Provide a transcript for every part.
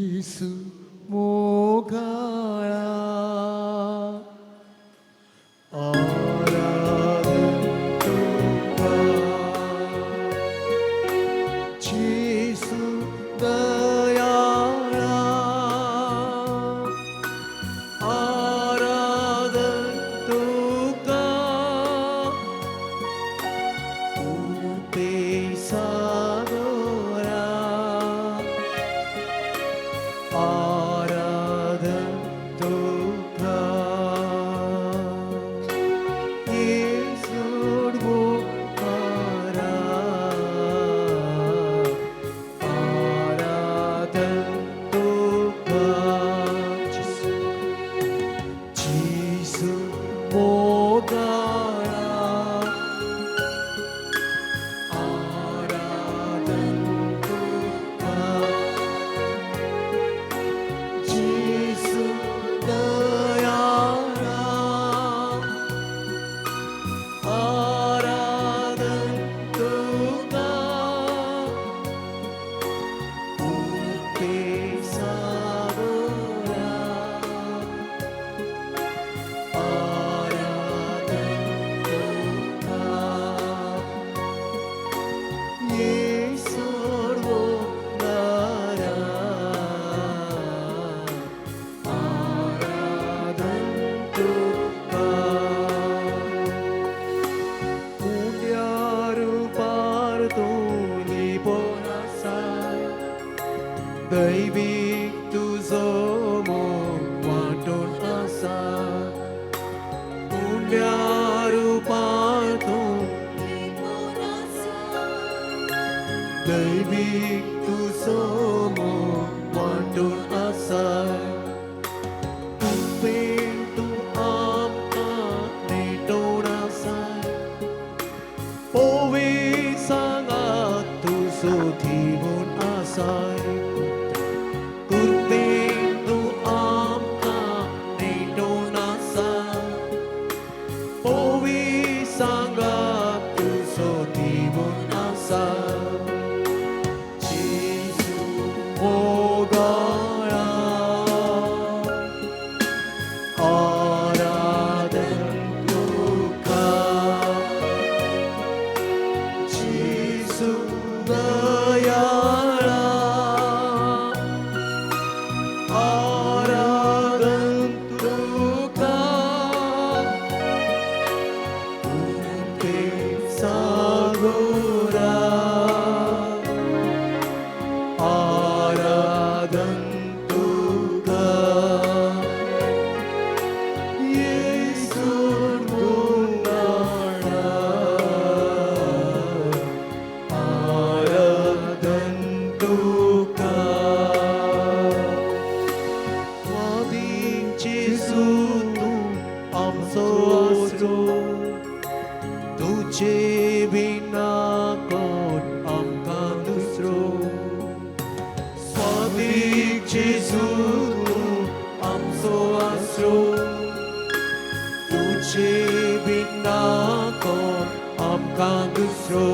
जेसू मोगाळा, आराधन तुका, जेसू दयाळा, आराधन तुका, कृपे सागोरा, आराधन तुका, येसू मोगाळा, आराधन तुका, जेसू, जेसू मोगाळा, आराधन तुका, जेसू दयाळा, आराधन तुका, कृपे सागोरा, आराधन तुका, येसू मोगाळा, आराधन तुका, उंड्या रुपार तूं लिपोन आसाय, दैवीक तुजो मोग वांटून आसा, उंड्या रुपार तूं दैवीक तुजो मोग वांटून आसा, कृपेन तूं आमकां नेटोवन आसाय, पोवी सांगात तुजो दिवन आसाय, कृपेन तूं आमकां नेटोवन आसाय, पोवी सांगात तुजो दिवन आसाय, जेसू मोगाळा, आराधन तुका, जेसू दयाळा, आराधन तुका, कृपे सागोरा, आराधन तुका, येसू मोगाळा, आराधन तुका, स्वादीक जेजू तूं आमचो आसरो, तुजे बिना कोण आमकां दुसरो, स्वादीक जेजू तूं आमचो आसरो, तुजे बिना कोण आमकां दुसरो,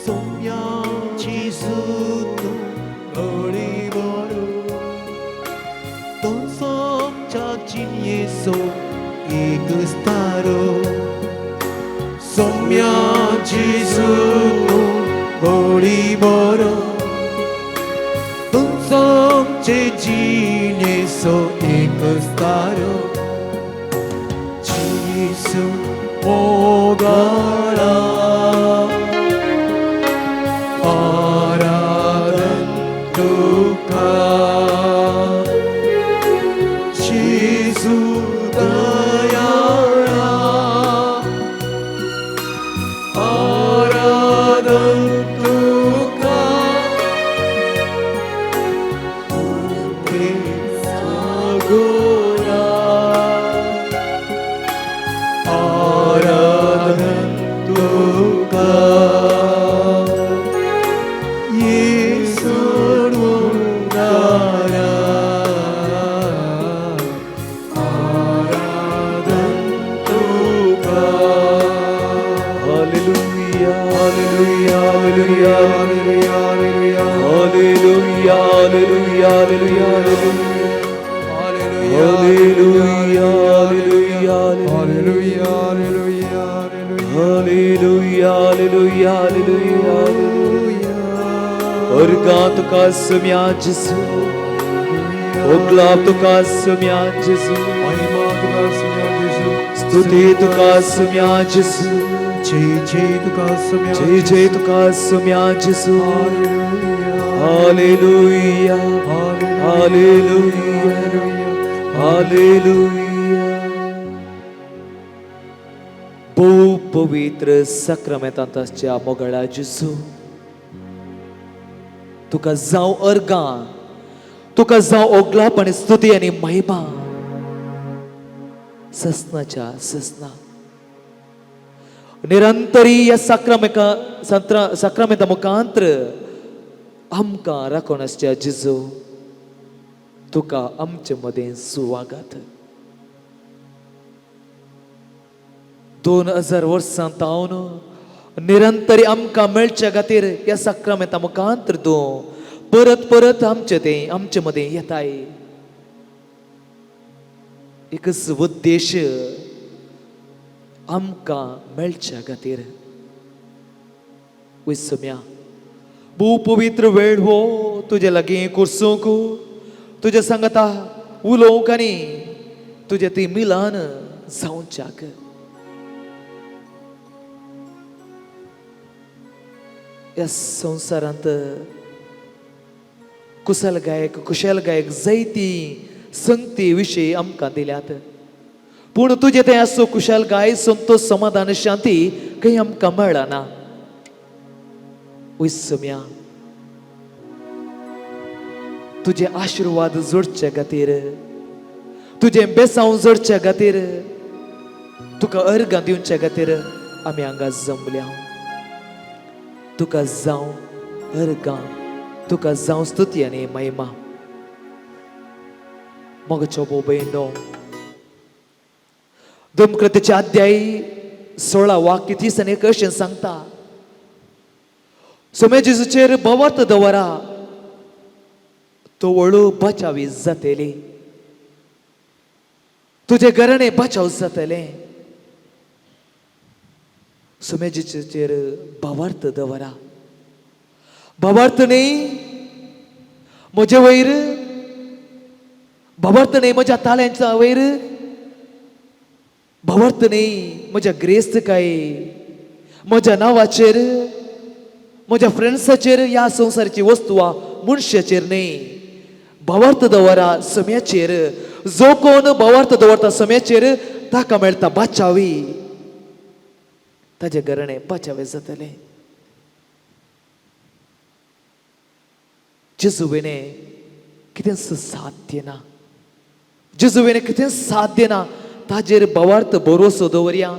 सोम्या जेजू तूं घोडी बरो, तूं आमच्या जिणयेचो एक तारो, सोम्या जेजू तूं घोडी बरो, तूं आमचे जिणयेचो एक तारो, जेसू मोगाळा, आराधन तुका, जेसू दयाळा, आराधन तुका, कृपे सागोरा, आराधन तुका, येसू मोगाळा, आराधन तुका. Hallelujah, hallelujah, hallelujah, hallelujah, Hallelujah, hallelujah, hallelujah, hallelujah, hallelujah, hallelujah, hallelujah, hallelujah, hallelujah. अर्गां तुका सम्या जेजू, ओगलाब तुका सम्या जेजू, महिमा तुका सम्या जेजू, स्तुती तुका सम्या जेजू, जय जय तुका सम्या, जय जय तुका सम्या जेजू. Hallelujah, hallelujah, hallelujah, hallelujah. भोव पवित्र साक्रामेंतांत आसच्या मोगाळा जेजू, तुका जावं अर्गां, तुका जावं ओगलाप आनी स्तुती आनी महिमा ससनाच्या ससना निरंतरी. ह्या साक्रामेका साक्रामेंता मुखांत्र आमकां राखून आसच्या जेजू, तुका आमचे मदें सुवागत. 2000 वर्सां तावन निरंतरी आमकां मेळच्या खातीर ह्या साक्रामेंता मुखांत्र तूं परत परत आमचे तें आमचे मदें येताय. एकच उद्देश, आमकां मेळच्या खातीर. वयसम्या, भोव पवित्र वेळ हो तुजे लागीं कुर्सूंक, तुज्या सांगता उलोवंक आनी तुजें ती मिलान जावच्याक. ह्या संवसारांत कुशल गायक, कुशल गायक जायती संगती विशय आमकां दिल्यात, पूण तुजें तें आसो कुशल गाय, संतोष, समाधान, शांती खंय आमकां मेळना. वयसम्या, तुजे आशिर्वाद जोडचे खातीर, तुजें बेसांव जोडचे खातीर, तुका अर्गां दिवचे खातीर आमी हांगा जमल्या. तुका जावं अर्गां, तुका जावं स्तुती आनी महिमा. मोगाचो भोव भयणो, धर्मकृत्याचे अध्याय 16 वाक्य 30 आनी एक अशें सांगता, सोम्या जेजूचेर भावार्थ दवरा, तो वळू बचावी जातली, तुजे घराणे बचाव जातलें. सोम्या जेजूचेर भावार्थ दवरा. भावार्थ न्ही म्हजे वयर, भावार्थ न्ही म्हज्या ताळ्यांच्या वयर, भावार्थ न्ही म्हज्या ग्रेस्तकाय, म्हज्या नांवाचेर, म्हज्या फ्रेंड्साचेर, ह्या संवसाराची वस्तू वा मनशाचेर न्ही. भावार्थ दवरा सम्याचेर. जो कोण भावार्थ दवरता सम्याचेर, ताका मेळटा बाचावी, ताजे घराणें बाचावे जातलें. जेजू विणें कितेंच साध्य ना, जेजू विणें कितेंच साध्य ना. ताजेर भावार्थ भरोसो दवरया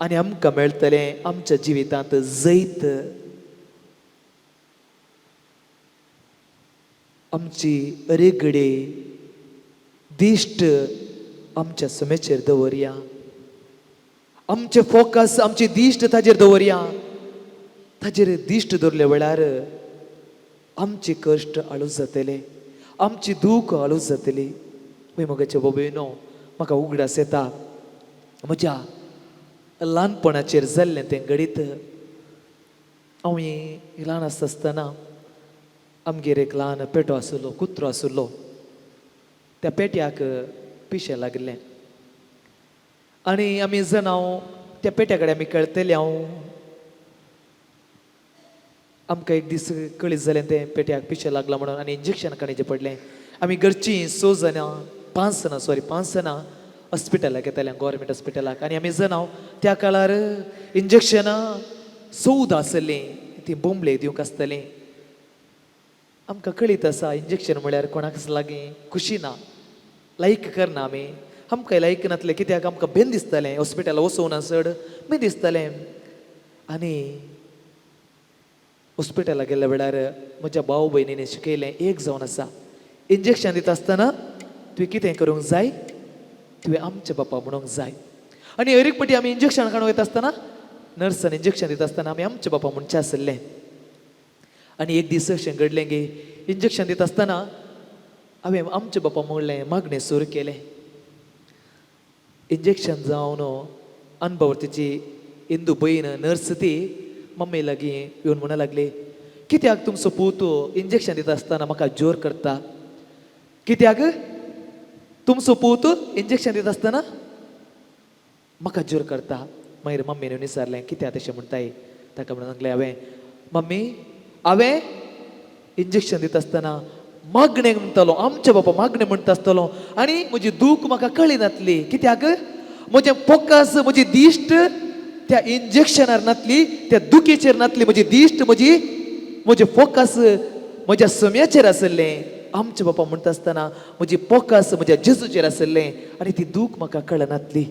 आनी आमकां मेळटलें आमच्या जिवितांत जैत. आमची अरेगडे दिश्ट आमच्या समेचेर दवरया, आमचे फोकस, आमची दिश्ट ताजेर दवरया. ताजेर दिश्ट दवरल्या वेळार आमचे कश्ट आळू जातले, आमची दूख आळू जातली. मोगाचे बाबेनो, म्हाका उगडास येता म्हज्या ल्हानपणाचेर जाल्लें तें घडीत. हांव ल्हान आसता आसतना आमगेर एक ल्हान पेटो आशिल्लो, कुत्रो आशिल्लो. त्या पेट्याक पिशें लागिल्लें आनी आमी जाणां त्या पेट्या कडेन आमी खेळटले. हांव आमकां एक दीस कळीत जालें तें पेट्याक पिशें लागलां म्हणून आनी इंजेक्शन काडचें पडलें. आमी घरचीं स जाणां, पांच जाणां, सॉरी, पांच जाणां हॉस्पिटलाक येतालीं, गोवोरमेंट हॉस्पिटलाक. आनी आमी जाणां त्या काळार इंजेक्शनां 14 आसलीं, ती बोंबले दिवंक आसतलीं. आमकां कळीत आसा इंजेक्शन म्हळ्यार कोणाकच लागीं खुशी ना, लायक करना आमी. आमकां लायक नासलें कित्याक आमकां बेन दिसतालें, हॉस्पिटलाक वचूंक ना चड बेन दिसतालें. आनी हॉस्पिटलाक गेल्ल्या वेळार म्हज्या भाव भयणींनी शिकयलें एक जावन आसा, इंजेक्शन दिता आसतना तुवें कितें करूंक जाय, तुवें आमच्या बापा म्हणूंक जाय. आनी हर एक पटी आमी इंजेक्शन काडूंक वयता आसतना, नर्सान इंजेक्शन दिता आसतना आमी आमच्या बापा म्हणचें आसलें. आनी एक दीस अशें घडलें की इंजेक्शन दिता आसतना हांवें आमच्या बापा म्हणलें मागणें सुरू केलें. इंजेक्शन जावन अनभवर्तीची इंदू बयन नर्स ती मम्मी लागीं येवन म्हणूंक लागली, कित्याक तुमचो पूत इंजेक्शन दिता आसतना म्हाका जोर करता? कित्याक तुमचो पूत इंजेक्शन दिता आसतना म्हाका जोर करता? मागीर मम्मीन येवन विचारलें, कित्याक तशें म्हणटाय? ताका म्हणून सांगलें हांवें, मम्मी हांवें इंजेक्शन दिता आसतना मागणें म्हणटालो, आमच्या बापा मागणें म्हणटा आसतलो आनी म्हजी दूख म्हाका कळी नासली. कित्याक म्हजें फोकस, म्हजी दिश्ट त्या इंजेक्शनार नासली, त्या दुखीचेर नासली. म्हजी दिश्ट, म्हजें फोकस म्हज्या सम्याचेर आशिल्लें. आमच्या बापा म्हणटा आसतना म्हजी फोकस म्हज्या जेजूचेर आशिल्लें आनी ती दूख म्हाका कळनासली.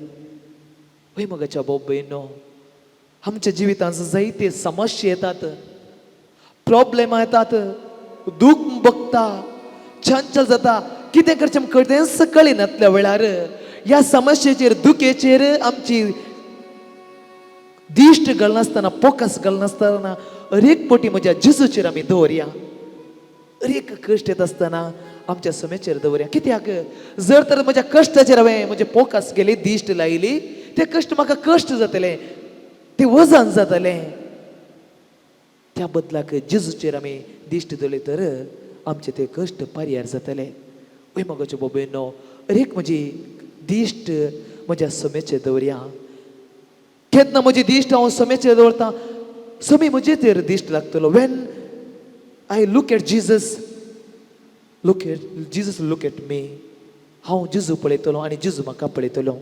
हय मोगाच्या भाव भयणो, आमच्या जिवितांत जायते समस्या येतात, प्रॉब्लेम येतात, दूख बघता, चंचल जाता, कितें करचें कळतेंच कळिनातल्या वेळार ह्या समस्येचेर, दुखेचेर आमची दिश्ट घालनासतना, फोकस घालनासतना अरेक पटी म्हज्या जेजूचेर आमी दवरया. अरेक कश्ट येत आसतना आमच्या समेचेर दवरया. कित्याक जर तर म्हज्या कश्टाचेर हांवें म्हजें फोकस गेली, दिश्ट लायली, ते कश्ट म्हाका कश्ट जातले, ते वजन जातलें. त्या बदलाक जेजूचेर आमी दिश्ट दवरली तर आमचे ते कश्ट पर्यार जातले. वय मोगाच्यो भोबेनो, अरेक म्हजी दिश्ट म्हज्या समेचेर दवरया. केन्ना म्हजी दिश्ट हांव समेचेर दवरता, समी म्हजेचेर दिश्ट लागतलो. When I look at Jesus, look at Jesus, look at me. हांव जेजू पळयतलो आनी जेजू म्हाका पळयतलो.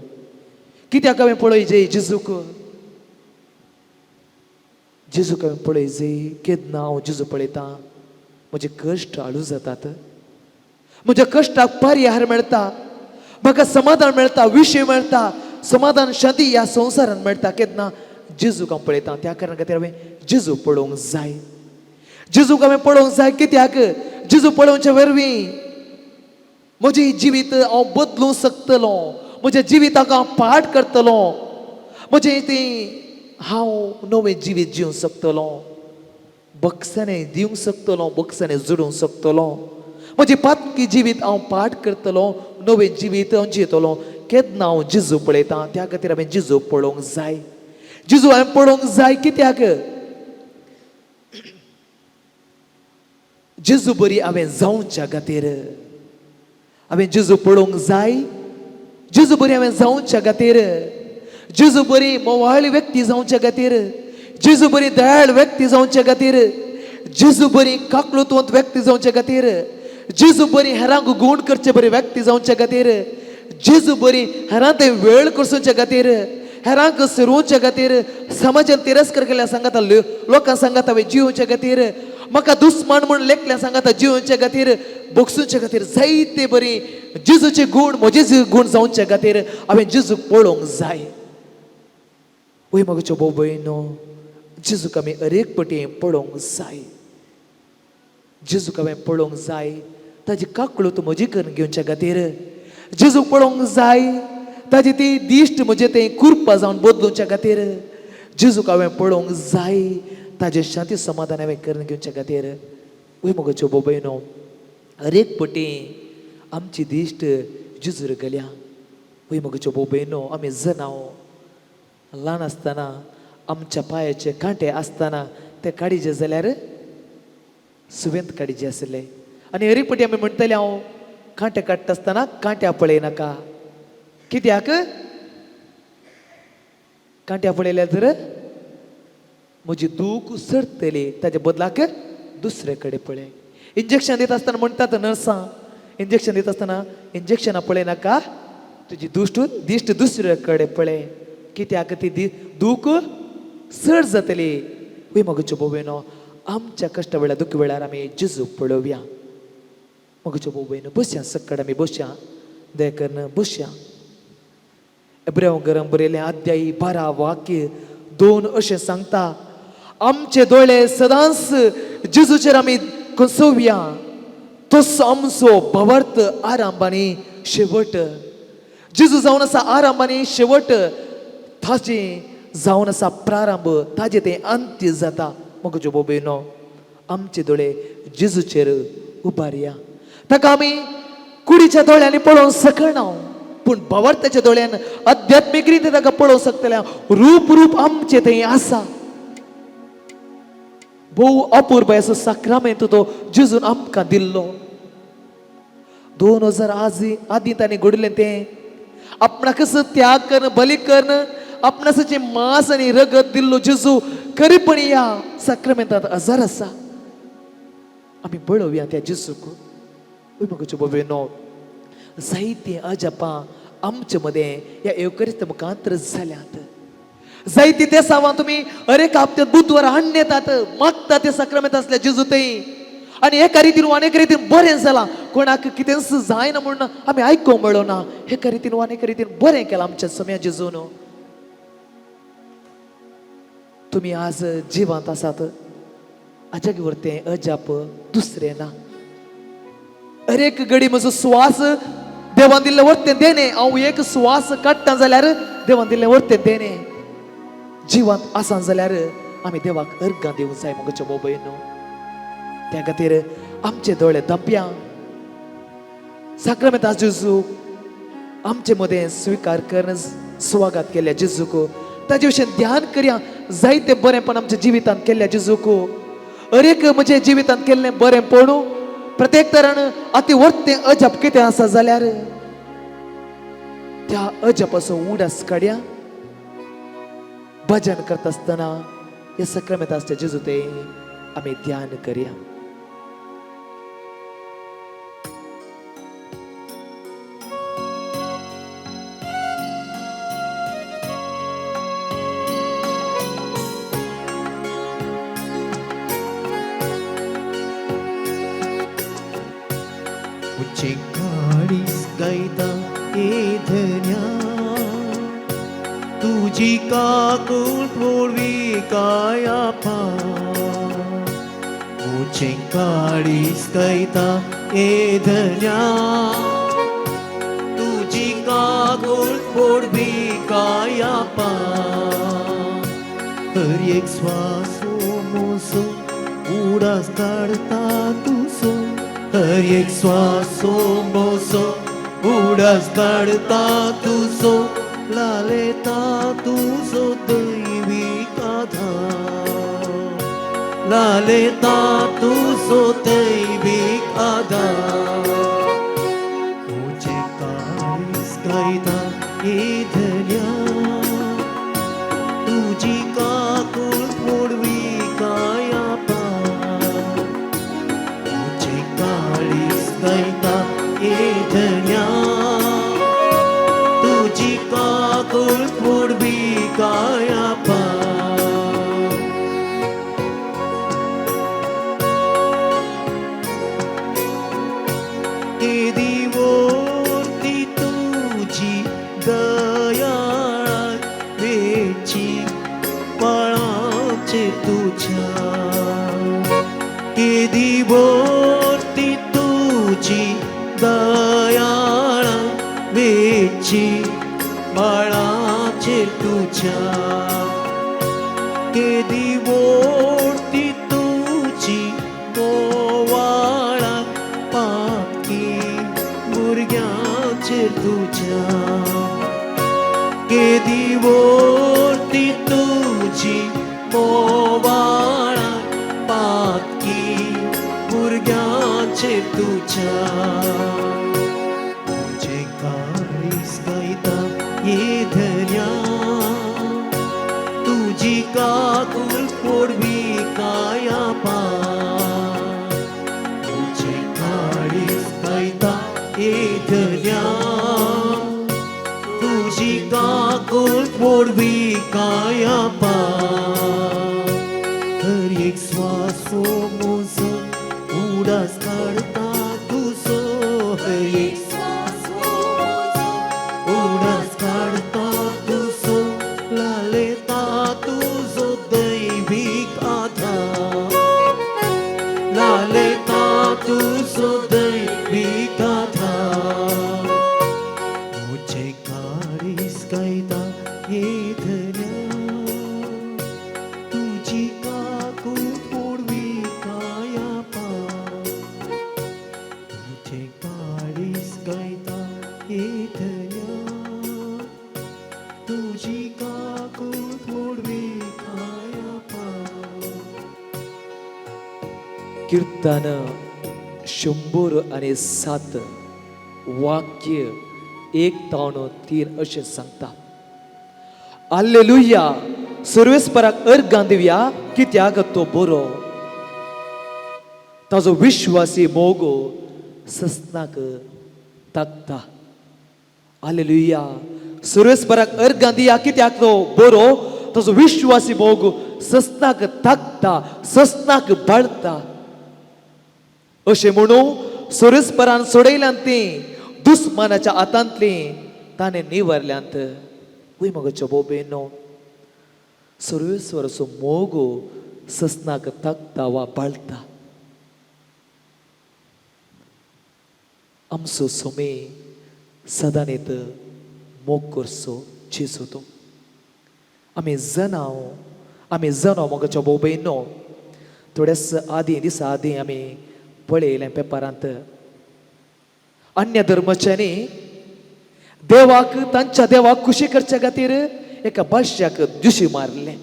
कित्याक हांवें पळय जे जेजूक? जेजूक हांवें पळय जे. केन्ना हांव जेजू पळयतां, म्हजे कश्ट हाळू जातात, म्हज्या कश्टाक परिहार मेळटा, म्हाका समाधान मेळटा, विशय मेळटा, समाधान शांती ह्या संवसारान मेळटा केन्ना जेजूक हांव पळयतां. त्या कारण खातीर हांवें जेजू पळोवंक जाय. जेजूक हांवें पळोवंक जाय. कित्याक जेजू पळोवचे वरवीं म्हजें जिवीत हांव बदलूंक शकतलो, म्हज्या जिविताक हांव पाठ करतलो, म्हजें ती हांव नवें जिवीत जिवंक शकतलो, बक्षाने दिवंक शकतलो, बक्षाने जोडूंक शकतलो, म्हजें पातकी जिवीत हांव पाठ करतलो, नवें जिवीत हांव जियेतलो केन्ना हांव जेजू पळयतां. त्या खातीर हांवें जेजू पळोवंक जाय. जेजू हांवें पळोवंक जाय. कित्याक जेजू बरी हांवें जावच्या खातीर हांवें जेजू पळोवंक जाय. जेजू बरी हांवें जावच्या खातीर, जेजू बरी मोवाळ व्यक्ती जावच्या खातीर, जेजू बरी दयाळ व्यक्ती जावच्या खातीर, जेजू बरी काकलुतवंत व्यक्ती जावच्या खातीर, जेजू बरी हेरांक गूण करचे बरी व्यक्ती जावच्या खातीर, जेजू बरी हेरां ते वेळ करसोवच्या खातीर, हेरांक सिरोवच्या खातीर, समाजान तिरस्कार केल्ल्या सांगाता, लोकां सांगाता हांवें जिवच्या खातीर, म्हाका दुस्मान म्हूण लेखल्या सांगाता जिवच्या खातीर, बोगसूच्या खातीर, जायते बरी जेजूचे गूण म्हजे गूण जावच्या खातीर हांवें जेजूक पळोवंक जाय. वय मोगाच्यो भोव भयणो, जेजूक आमी अरेक पटी पळोवंक जाय. जेजूक हांवें पळोवंक जाय ताजी काकळूत म्हजी करून घेवच्या खातीर. जेजूक पळोवंक जाय ताजी ती दिश्ट म्हजे ते कुरपा जावन बदलुच्या खातीर. जेजूक हांवें पळोवंक जाय ताजें शांती समाधान हांवें करून घेवच्या खातीर. वय मोगाच्यो भोव भयणो, हरेक पटी आमची दिश्ट जेजूर गेल्या. वय मोगाच्यो भोव भयणो, आमी जनाव ल्हान आसतना आमच्या पांयाचे कांटे आसतना ते काडीचे जाल्यार सुवेंत काडीचे आसले आनी हरेक पटी आमी म्हणटले, हांव कांटे काडटा आसतना कांट्या पळयनाका. कित्याक कांट्या पळयल्यार तर म्हजी दूख सरतली, ताच्या बदलाक दुसरे कडेन पळय. इंजेक्शन दिता आसतना म्हणटात नर्सां, इंजेक्शन दिता आसतना इंजेक्शनां पळयनाका, तुजी दुश्ट दिश्ट दुसरे कडेन पळय. कित्याक ती दूख चड जातली. वय मोगाच्यो भोव, आमच्या कश्टा वेळार, दुख्ख वेळार आमी जेजू पळोवया. मोगाच्यो भोव, बसया, सक्कड आमी बसया, दया करून बसया. एब्रेव गरम बरयलें अध्यायी 12 वाक्य 2 अशें सांगता, आमचे दोळे सदांच जेजूचेर आमी कसोवया, तसो आमचो भावार्थ आरंभ आनी शेवट. जेजू जावन आसा आरंभ आनी शेवट, ताजें जावन आसा प्रारंभ, ताजें तें अंत्य जाता. मोगाच्यो भोव, आमचे दोळे जेजूचेर उबारया. ताका आमी कुडीच्या दोळ्यांनी पळोवंक शकना, पूण भावार्थाच्या दोळ्यान आध्यात्मीक रितीन ताका पळोवंक शकतले. रूप रूप आमचे थंय आसा. भोव अपूर्व असो साक्रामेंत तो जेजून आमकां दिल्लो. 2000 आजी आदीं ताणें घडलें तें आपणाकच त्याग करून बली करून आपणासचे मांस आनी रगत दिल्लो जेजू खरेपणी ह्या साक्रामेंतांत हजार आसा. आमी पळोवया त्या जेजूक. म्हाका भोवेनो, जायतीं अजापां आमचे मदें ह्या येवकरिस्त मुखांतर जाल्यात. जायती ते सावां तुमी अरेक हप्त्यात बुधवार हाडून येतात, मागता ते साक्रामेंत आसल्या जेजू थंय. आनी एका रितीन वा एका रितीन बरें जालां. कोणाक कितेंच जायना म्हणून आमी आयकूंक मेळना. एका रितीन वा एका रितीन बरें केलां आमच्या सम्या जेजून. तुमी आज जिवंत आसात हाज्या तें अजाप दुसरें ना. अरेक घडी म्हजो स्वास देवान दिल्लें वर्तें देणें. हांव एक स्वास काडटा जाल्यार देवान दिल्लें वर्तें देणें. जिवांत आसा जाल्यार आमी देवाक अर्गां दिवंक जाय म्हज्या भाव भयणो. त्या खातीर आमचे दोळे धांपया. साक्रामेंता जेजू आमचे मदें स्विकार करून स्वागत केल्ल्या जेजूक ताजे विशीं ध्यान करया. जायते बरेंपण आमच्या जिवितांत केल्ल्या जेजूक, अरेक म्हज्या जिवितांत केल्लें बरेंपण प्रत्येक तरान अति वर्तें अजाप कितें आसा जाल्यार त्या अजापाचो उडास काडया. भजन करता आसतना हे साक्रामेंत आसच्या जेजू ते आमी ध्यान करया. उच्चे काळीज गायता ए धन्या, तुजी काकूट मोडवी काया पा. उच्चे काळीज गायता ए धन्या, तुजी काकूट मोडवी काया पा. हर एक श्वासो मोसो उडास काडता तुसो, हर एक श्वासो मोसो उडास काडता तुसो, लालेता तुजो दैवीक आधार, लालेता तुजो दैवीक आधार. तुझे काळीज गायता ए धन्या, तुजी काकूट मोडवी काया पा. तुझे काळीज गायता ए धन्या, तुजी काकूट मोडवी काया पा. केदी वोर्ती तुजी दयाळ वेची पाळाचे तुझ्या, केदी वोर्ती तुजी दयाळ वेची बाळाचे तुझ्या, केदी वोर्ती तुजी मोवाळा पाकी भुरग्यांचेर तुझ्या, केदी वोर्ती तुजी मोवाळा पाकी भुरग्यांचेर तुझ्या. तुझे काळीज गायता ये धन्या, तुजी काकूट मोडवी काया पा. तुझे काळीज गायता ये धन्या, तुजी काकूट मोडवी काया पा. हर एक श्वासो मोजो उडास काडता तुजो, हर एक उडास काडता तुजो, लालेता तुजो दैवीक आधार, लालेता तुजो दैवीक आधार. तुझे काळीज गायता ये धन्या, जें काळीज गायता इतल्या तुजी काकूत व्हडविकाय अपार. कीर्तन 107 वाक्य 1 तावन 3 अशें सांगता. आल्लेलुया, सर्वेस्पराक अर्गां दिवया, कित्याक तो बरो, ताजो विश्वासी मोग ससनाक ताकता. आल्लेलुया, सर्वेस्पराक अर्गां दिया, कित्याक तो बरो, ताजो विश्वासी मोग ससनाक ताकता, ससनाक बाळता. अशें म्हणून सर्वेस्परान सोडयल्यान ती दुस्मानाच्या हातांतली ताणें निवरल्यांत. वय मगो बोबेनो, सर्वेस्वराचो मोग ससनाक ताकता वा बाळता. आमचो सोमे सदांनीत मोग करचो जेजू तो. आमी जनाव, आमी जनाव मोगाच्या बोबेनो. थोड्याच आदीं दिसा आदीं आमी पळयलें पेपरांत, अन्य धर्माच्यांनी देवाक, तांच्या देवाक खुशी करच्या खातीर एका बादशाक दुशी मारलें.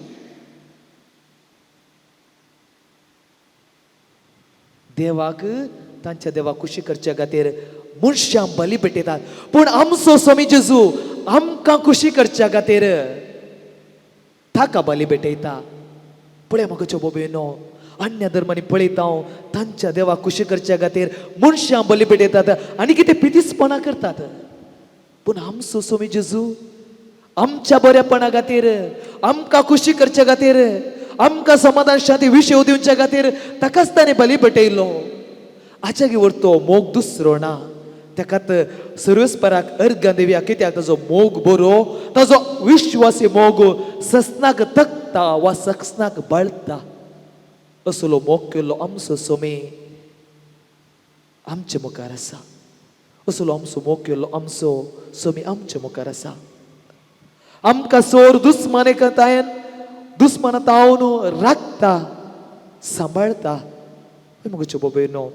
देवाक, तांच्या देवाक खुशी करच्या खातीर मनशां बली पेटयतात, पूण आमचो स्वामी जेजू आमकां खुशी करच्या खातीर ताका बली पेटयता. पळय म्हाका बोबेनो, अन्य धर्मांनी पळयता हांव, तांच्या देवाक खुशी करच्या खातीर मनशां बली पेटयतात आनी कितें पितीसपणां करतात, पूण आमचो स्वामी जेजू आमच्या बऱ्यापणा खातीर, आमकां खुशी करच्या खातीर, आमकां समाधान शांती विशय दिवच्या खातीर ताकाच ताणें बली पेटयलो. आच्या तो मोग दुसरो ना. ताकात सर्वेस्पराक अर्गां दिवया, कित्याक ताजो मोग बरो, ताजो विश्वासी मोग ससनाक तकता वा ससनाक बाळता. असलो मोग केल्लो आमचो सोमे आमचे मुखार आसा. असलो आमचो मोग केल्लो आमचो सोमी आमचे मुखार आसा. आमकां सोर दुस्मानेकतायेन दुस्माना तावन राखता, सांबाळता. म्हगेचो बोबेनो,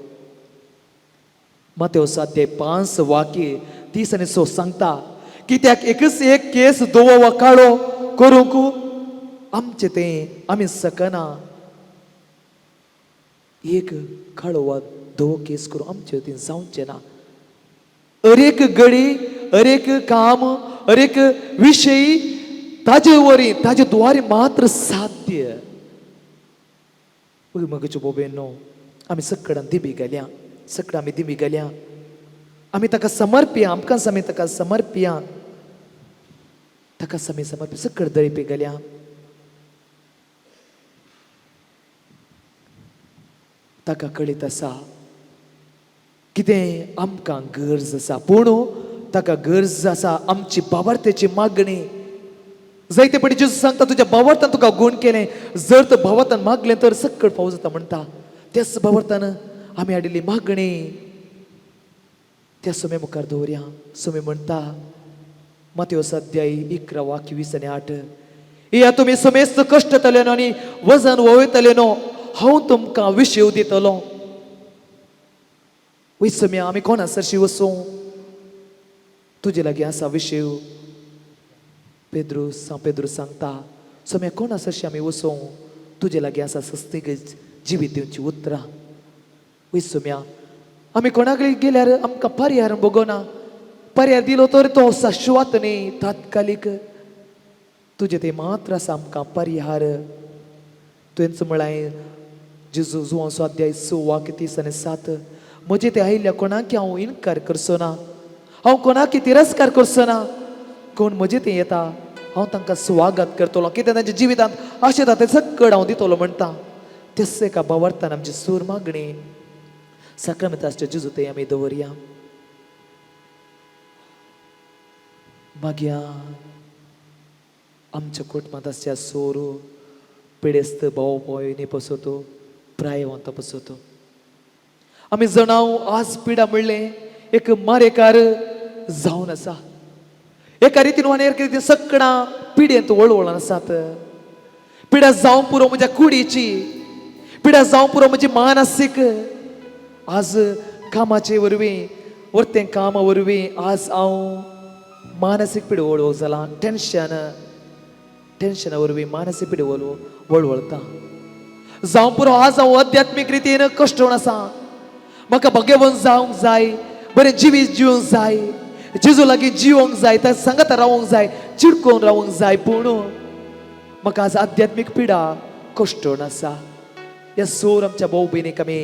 मातेव 7 5 वाक्य 30 आनी 6 सांगता, कित्याक एकच एक केस धवो वा काळो करूंक आमचें तें आमी शकना. एक काळो वा धवो केस करूं आमचें तें जावचें ना. अरेक गडी, अरेक काम, अरेक विशय ताजे वरी, ताजे द्वारे मात्र साध्य. म्हगेचो बोबेनो, आमी सकडान दिबी गेल्या, सकडां आमी दिबी गेल्या, आमी ताका समर्पिया, आमकांच आमी ताका समर्पिया, ताका आमी समर्पी सकड दळपी गेल्या. ताका कळीत आसा कितें आमकां गरज आसा, पूण ताका गरज आसा आमची बाबार्थेची मागणी. जायते पटी जेजू सांगता, तुज्या भावार्थान तुका गूण केलें, जर तर भावार्थान मागलें तर सक्कड फावो जाता म्हणटा. त्याच भावार्थान आमी हाडिल्ली मागणी त्या सुमे मुखार दवरया. सुमे म्हणटा, मातयो सध्याय 11 वाक्य 20 आनी 8, या तुमी समेस्त कश्ट तले न्हू आनी वजन वयतले न्हू, हांव तुमकां विशेव दितलो. वय सम्या, आमी कोणा सरशी वचूं? तुजे लागीं आसा विशेव. पेद्रू सांग, पेद्रू सांगता, सम्या कोणा सरशी आमी वचूं? तुजे लागीं आसा सस्तीक जिवीत दिवची उतरां. वय सम्या, आमी कोणाकडे गेल्यार आमकां पर्याय भोगना, पर्याय दिलो तर तो शाश्वत न्ही, तात्कालीक. तुजें तें मात्र आसा आमकां परिहार. तुवेंच म्हळें जेजू जुवांव स्वाध्याय 6 वाक्य 30 आनी 7, म्हजें तें आयिल्ल्या कोणाक हांव इनकार करचो ना, हांव कोणाक तिरस्कार करचो ना. कोण म्हजें तें येता हांव तांकां स्वागत करतलो, कितें तांच्या जिवितांत अशें जाता तें सक्कड हांव दितलो म्हणटा. तेच एका भावार्थान आमची सूर मागणी साक्रामेंताच्या जेजू थंय आमी दवरया. मागीर आमच्या कुटुंबांत आसच्या सोर पिडेस्त भाव भयणी पसत, प्रायवंत पसत, आमी जणाव आज पिडा म्हणलें एक मारेकार जावन आसा. एका रितीन वा एका रितीन सकडां पिडेंत वळवळून आसात. पिडा जावं पुरो म्हज्या कुडीची, पिडा जावं पुरो म्हजी मानसीक. आज कामाचे वरवीं, वर्तें कामा वरवीं आज हांव मानसीक पिड वळवळ जाला. टेन्शन, टेन्शना वरवीं मानसीक पिड वळवळता. जावं पुरो, आज हांव आध्यात्मीक रितीन कश्ट आसा. म्हाका भाग्यवंत जावंक जाय, बरें जिवीत जिवंक जाय, जेजू लागीं जिवंक जाय, ताका सांगाता रावंक जाय, चिडकोवन रावंक जाय. पूण म्हाका आज आध्यात्मीक पिडा कश्टण आसा. ह्या सोर आमच्या भाव भयणीक आमी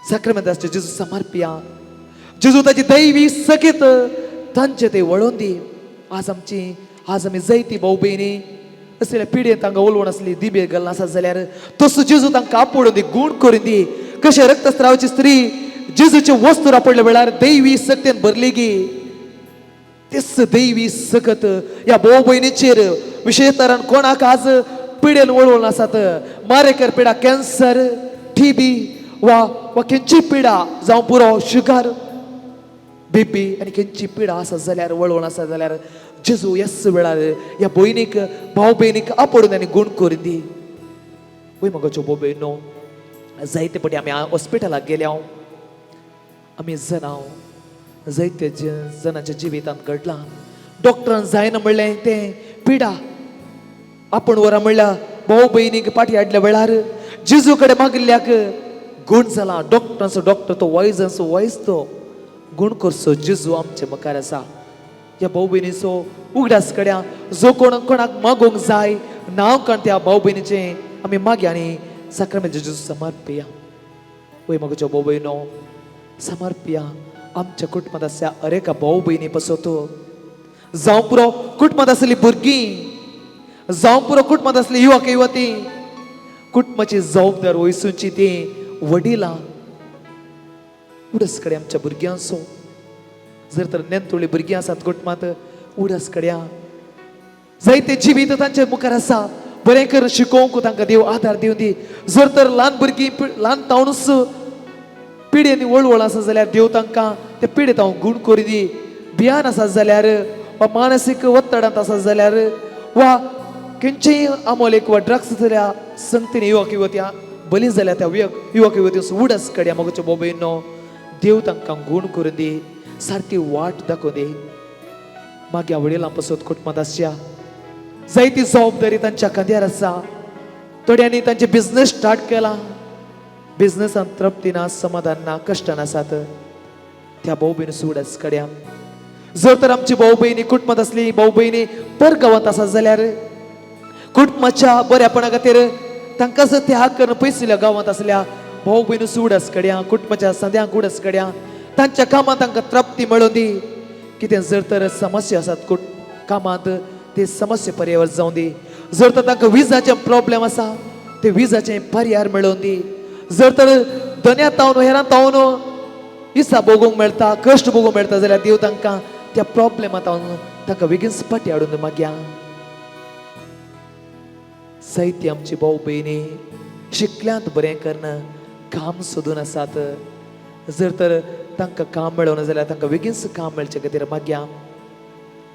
साक्रामेंताचे जेजू समर्पिया. जेजू ताची दैवी सगीत तांचे ते वळोवन दी. आज आमची, आज आमी जायती भाव भयणी असल्या पिडयेन तांकां उलोवन आसली, दिबे घालून आसा जाल्यार तसो जेजू तांकां आपोडून दी, गूण करून दी. कशें रक्तस्रावाची स्त्री जेजूचे वस्तू आपडल्या वेळार दैवी सक्तेन भरली गी, तेच दैवी सकत ह्या भाव भयणीचेर, विशेश तरान कोणाक आज पिडेन वळवळ आसात, मारेकर पिडा, कॅन्सर, टीबी वा वा खंयची पिडा जावं पुरो, शुगर, बीपी आनी खंयची पिडा आसा जाल्यार, वळवळ आसा जाल्यार, जेजू ह्याच वेळार ह्या भयणीक, भाव भयणीक आपोडून आनी गूण करून दी. वय मगोच्यो भाव भयणो, जायते पटी आमी हॉस्पिटलाक गेल्या. आमी जनाव जायते जणांच्या जिवितांत घडलां. डॉक्टरान जायना म्हणलें तें पिडा आपूण वरां म्हणल्यार भाव भयणीक पाटी हाडल्या वेळार जेजू कडेन मागिल्ल्याक गूण जाला. डॉक्टरांचो डॉक्टर तो, वैजांचो वैज तो, गूण करचो जेजू आमचे मुखार आसा. ह्या भाव भयणीचो उगडास कड्या. जो कोण कोणाक मागोवंक जाय, नांव काण त्या भाव भयणीचें आमी मागया आनी साक्रामेंत जेजू समर्पिया. वय मगोच्यो भाव भयणो, समर्पिया आमच्या कुटुंबांत आसल्या अरेका भाव भयणी पसत. जावं पुरो कुटुंबांत आसली भुरगीं, जावं पुरो कुटुंबांत आसली युवक युवती, कुटुंबाची जबाबदार वयसूची ती वडिलां, उडस कडेन आमच्या भुरग्यांचो. जर तर नेनतोळी भुरगीं आसात कुटुंबांत, उडस कड्या जायते जिवीत तांच्या मुखार आसा. बरें कर शिकोवंक तांकां देव आदार दिवन दी. जर तर ल्हान भुरगीं ल्हान तावनूच पिडेन वळवळ आसा जाल्यार देव तांकां ते पिडेत हांव गूण करी दी. भियान आसा जाल्यार वा मानसीक ಒತ್ತಡಾंत आसा जाल्यार वा खंयचेय आमोलेक वा ड्रग्स जाल्यार संगतीन युवक युवत्या बली जाल्यार त्या युवक युवती उडस कड्या मगोच्यो बोबयनो, देव तांकां गूण करून दी, सारकी वाट दाखोवन दी. मागीर वडिलां पसत कुटुंबांत आसच्या जायती जबाबदारी तांच्या खांद्यार आसा. थोड्यांनी तांचे बिझनेस स्टार्ट केला, बिझनेसान तृप्ती ना, समाधान ना, कश्टान आसात. त्या भाऊ भयणी सुडास कड्या. जर तर आमची भाऊ भयणी कुटुंबांत आसली, भाऊ भयणी पर गांवांत आसा जाल्यार, कुटुंबाच्या बऱ्यापणा खातीर तांकां जर त्याग करून पयसुल्या गांवांत आसल्या भाऊ भयणी सुडास कड्या. कुटुंबाच्या संद्यांक उडस कड्या. तांच्या कामांत तांकां तृप्ती मेळोवन दी. कितें जर तर समस्या आसात कुट कामांत, ते समस्या पर्यावर जावं दी. जर तर तांकां विजाचे प्रॉब्लेम आसा, ते विजाचे पर्याय मेळोवन दी. जर तर दन्या तावन हेरां तावन इसा भोगूंक मेळटा, कश्ट भोगूंक मेळटा जाल्यार देव तांकां त्या प्रॉब्लेमांत तांकां बेगीन पाटी हाडून मागया. जायती आमची भाव भयणी शिकल्यांत बरें करना, काम सोदून आसात. जर तर तांकां काम मेळना जाल्यार तांकां बेगीनच काम मेळचे खातीर मागया.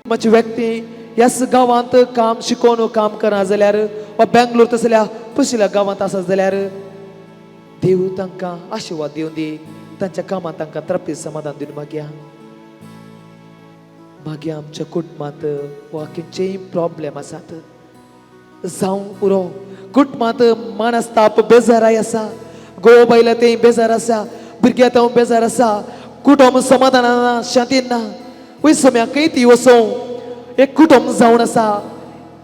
मातशी व्यक्ती ह्याच गांवांत काम शिकोवन काम करा जाल्यार वा बेंगलोर तसल्या पयसुल्या गांवांत आसा जाल्यार देव तांकां आशिर्वाद दिवन दी. तांच्या कामांत तांकां तृप्ती समाधान दिवन मागया. मागीर आमच्या कुटुंबांत वा खंयचेय प्रॉब्लेम आसात, जावं पुरो कुटुंबांत मानस्ताप, बेजाराय आसा, घोव बायला ते बेजार आसा, भुरग्या तो बेजार आसा, कुटुंब समाधान ना, शांती ना. वय सम्या खंय ती वचों एक कुटुंब जावन आसा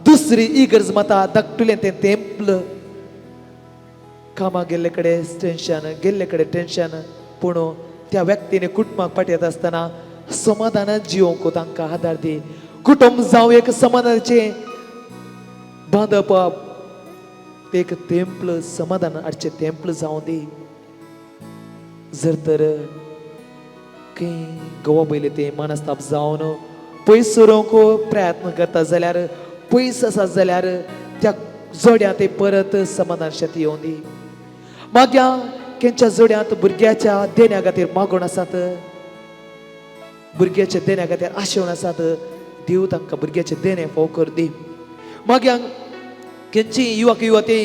दुसरी इगर्ज माता, धाकटुलें तें तेंपल. कामाक गेल्ले कडेन टेन्शन, गेल्ले कडेन टेन्शन. पूण त्या व्यक्तीने कुटुंबाक पाटयत आसतना समाधानान जिवंक तांकां आदार दी. कुटुंब जावं एक समाधानाचें बांदप, एक तेंपल, समाधान हाडचें तेंपल जावं दी. जर तर खंय गोवा पयले ते मनस्ताप जावन पयस सरोंक प्रयत्न करता जाल्यार, पयस आसा जाल्यार त्या जोड्या ते परत समाधान शेत येवन दी. मागीर खंयच्या जोड्यांत भुरग्याच्या देण्या खातीर मागोवन आसात, भुरग्याच्या देण्या खातीर आशेवन आसात, देव तांकां भुरग्याचें देणें फोव कर दी. मागीर खंयची युवक युवती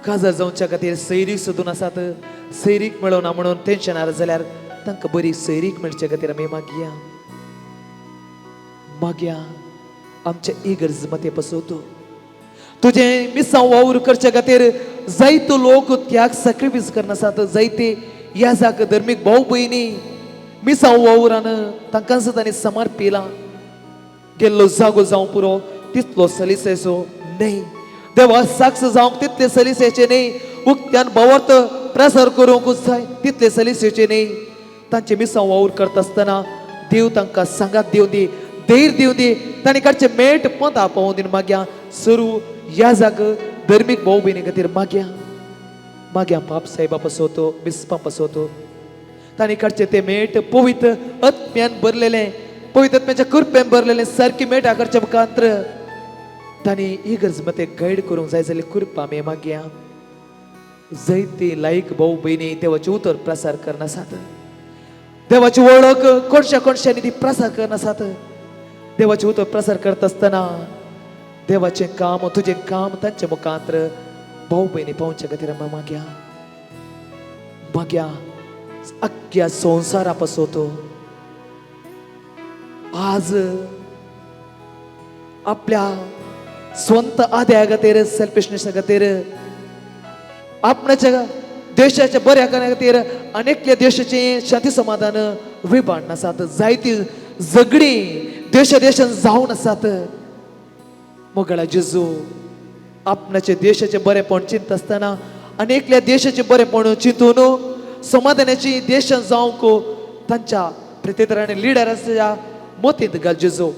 काजार जावच्या खातीर सैरीक सोदून आसात, सैरीक मेळना म्हणून टेन्शनार जाल्यार तांकां बरी सैरीक मेळचे खातीर आमी मागया. मागया आमच्या इगर्ज मते पसवतो तुजें मिसांव वावर करचे खातीर जायतो लोक त्याग सॅक्रिफायस करनासात. जायते याजाक धर्मीक भाव भयणी मिसांव वावरान तांकां तांणी समर्पिला. गेल्लो जागो जावं पुरो तितलो सलीसेचो न्हय, देवा साक्ष जावंक तितले सलीसेचे न्हय, उक्त्यान भावार्थ प्रसार करूंक जाय तितले सलीसेचे न्हय. तांचे मिसांव वावर करता आसतना देव तांकां सांगात दिवं दी, धैर्य दिवं दी, तांणी काडचे मेट पंथा पावोवन दी. मागया सुरू ह्या जाग धर्मीक भाव भयणी खातीर मागया. मागया पाप साहेबा पसवतो बिस्पा पसवतो तांणी काडचे ते मेट पवित्र आत्म्यान भरलेले, पवित्र आत्म्याच्या कृपेन भरलेले सारकी मेट आकारच्या मुखांत्र तांणी इगर्ज मते गायड करूंक जाय जाल्यार कृपा आमी मागया. जैती लायक भाऊ भयणी देवाचे उतर प्रसार करनासात, देवाची वळख कोणशा कोणशांनी ती प्रसार करनासात. देवाचे उतर प्रसार करता आसतना देवाचें काम तुजें काम तांच्या मुखांत्र भाऊ भयणी पावच्या खातीर आमी मागया. मागया अख्ख्या संवसारा पसवतो आज आपल्या स्वंत आद्या खातीर, सेल्फिशनेसा खातीर, आपणाच्या देशाच्या बऱ्या खातीर अनेकल्या देशाचे शांती समाधान विभाण आसात. जायती झगडी देशा देशान जावन आसात. मोगळा जेजू आपणाच्या देशाचे बरेपण चिंत आसतना अनेकल्या देशाचे बरेपण चिंतून समाधानाची देशान जावंक तांच्या प्रितेतरांनी लिडरांच्या मतींत घाल जेजू.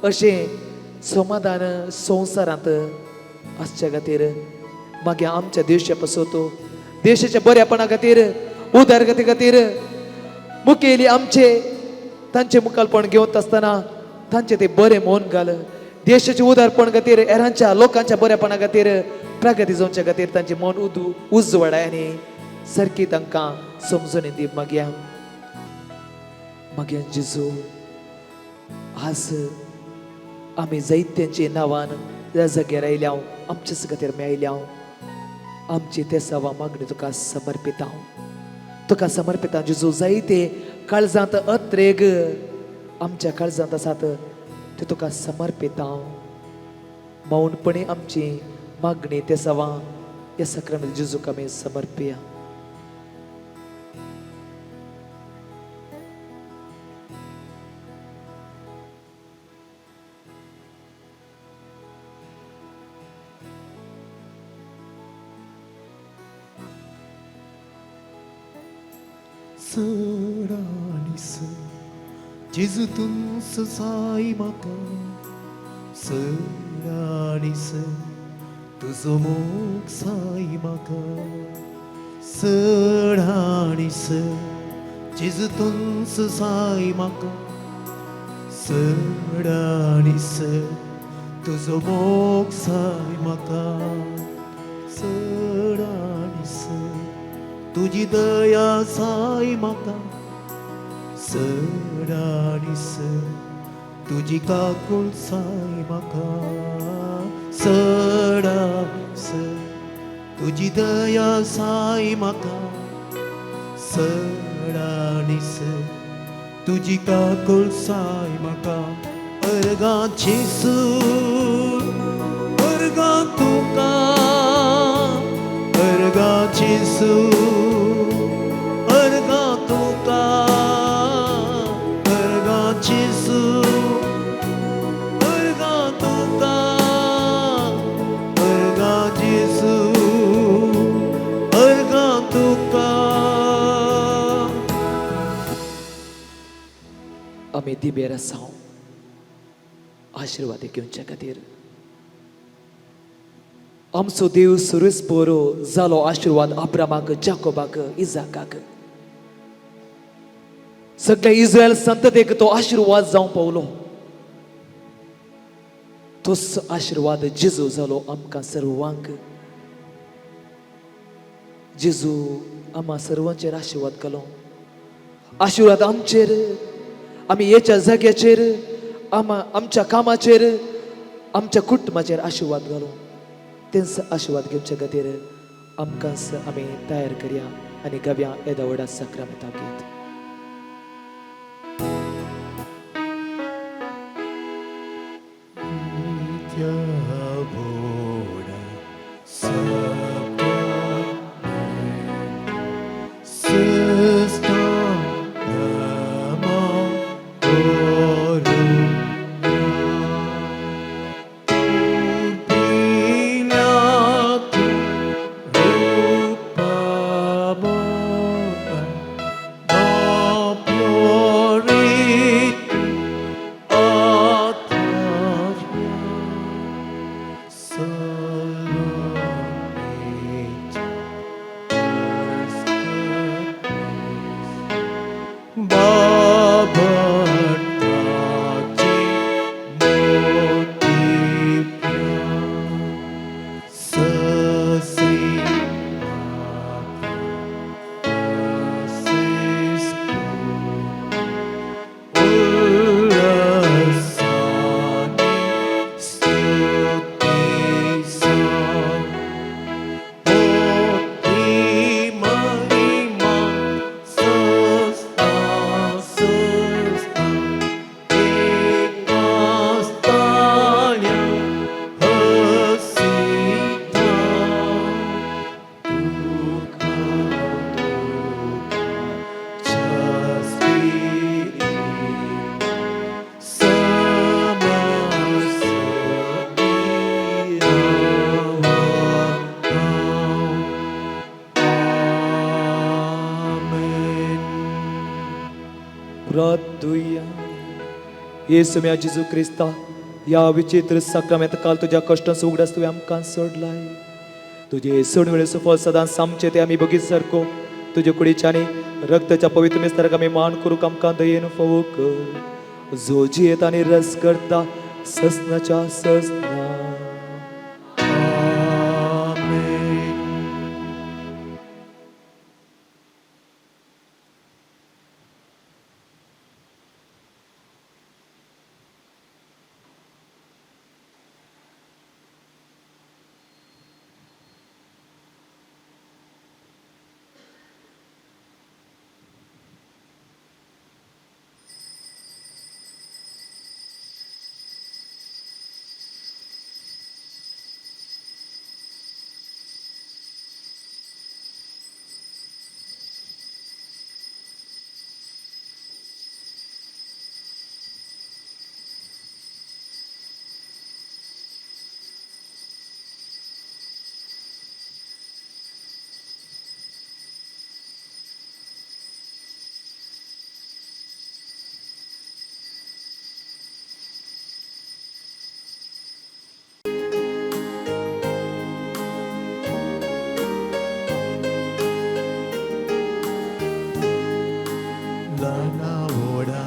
अशें समाधान संवसारांत आसच्या खातीर मागीर आमच्या देशा पसवतो देशाच्या बऱ्यापणा खातीर, उदरगती खातीर मुखेली आमचे तांचे मुखालपण घेवत आसतना तांचे ते बरें मन घाल. देशाचे उदारपण खातीर, हेरांच्या लोकांच्या बऱ्यापणा खातीर, प्रगती जावच्या खातीर तांचे मन उजवाडाय आनी सारकी तांकां समजून दी. मागया मागया जेजू, आज आमी जैत्यांचे नांवान ह्या जाग्यार आयल्या, आमच्याच खातीर आमी आयल्या. आमची ते सवा मागणी तुका समर्पिता, तुका समर्पिता जेजू. जायते काळजांत अत्रेग आमच्या काळजांत आसात ते तुका समर्पिता. मौनपणे आमची मागणी ते सवा ह्या सक्रामेंत जेजूक आमी समर्पिया. चड आनी चड जेजू तूंच जाय म्हाका, चड आनी चड तुजो मोग जाय म्हाका, चड आनी चड जेजू तूंच जाय म्हाका, चड आनी चड तुजो मोग जाय म्हाका, चड आनी चड तुजी दया जाय म्हाका, चड आनी चड तुजी काकूळ जाय म्हाका, चड आनी चड तुजी दया जाय म्हाका, चड आनी चड तुजी काकूळ जाय म्हाका. अर्गां जेजू, अर्गां तुका, अर्गां जेजू, अर्गां तुका, अर्गां जेजू, अर्गां तुका, अर्गां जेजू, अर्गां तुका. आमी दिबेर आसा आशिर्वाद घेवच्या खातीर. आमचो देव सुरेश पोरो जालो आशिर्वाद अब्रामाक, जाकोबाक, इजाकाक, सगळ्या इस्रायल संततेक तो आशिर्वाद जावंक पावलो. तोच आशिर्वाद जेजू जालो आमकां सर्वांक. जेजू आमा सर्वांचेर आशिर्वाद घालो. आशिर्वाद आमचेर, आमी येच्या जाग्याचेर, आमा आमच्या कामाचेर, आमच्या कुटुंबाचेर आशिर्वाद घालो. तेंच आशिर्वाद घेवच्या खातीर आमकांच आमी तयार करया आनी गावया येदा व्हडा साक्रामेंता गीत. येसू म्या जेजू क्रिस्ता ह्या विचित्र साक्रामेंत काल तुज्या कश्टांचो उगडास तुवें आमकां सोडलाय. तुजे सोडवेळेचो फळ सदां सामचें तें आमी बगीत सारको तुजे कुडीच्या आनी रक्ताच्या पवित्र मिस्ताराक आमी मान करूंक आमकां दयेन फावो कर, जो जियेता आनी रस करता ससनाच्या ससना.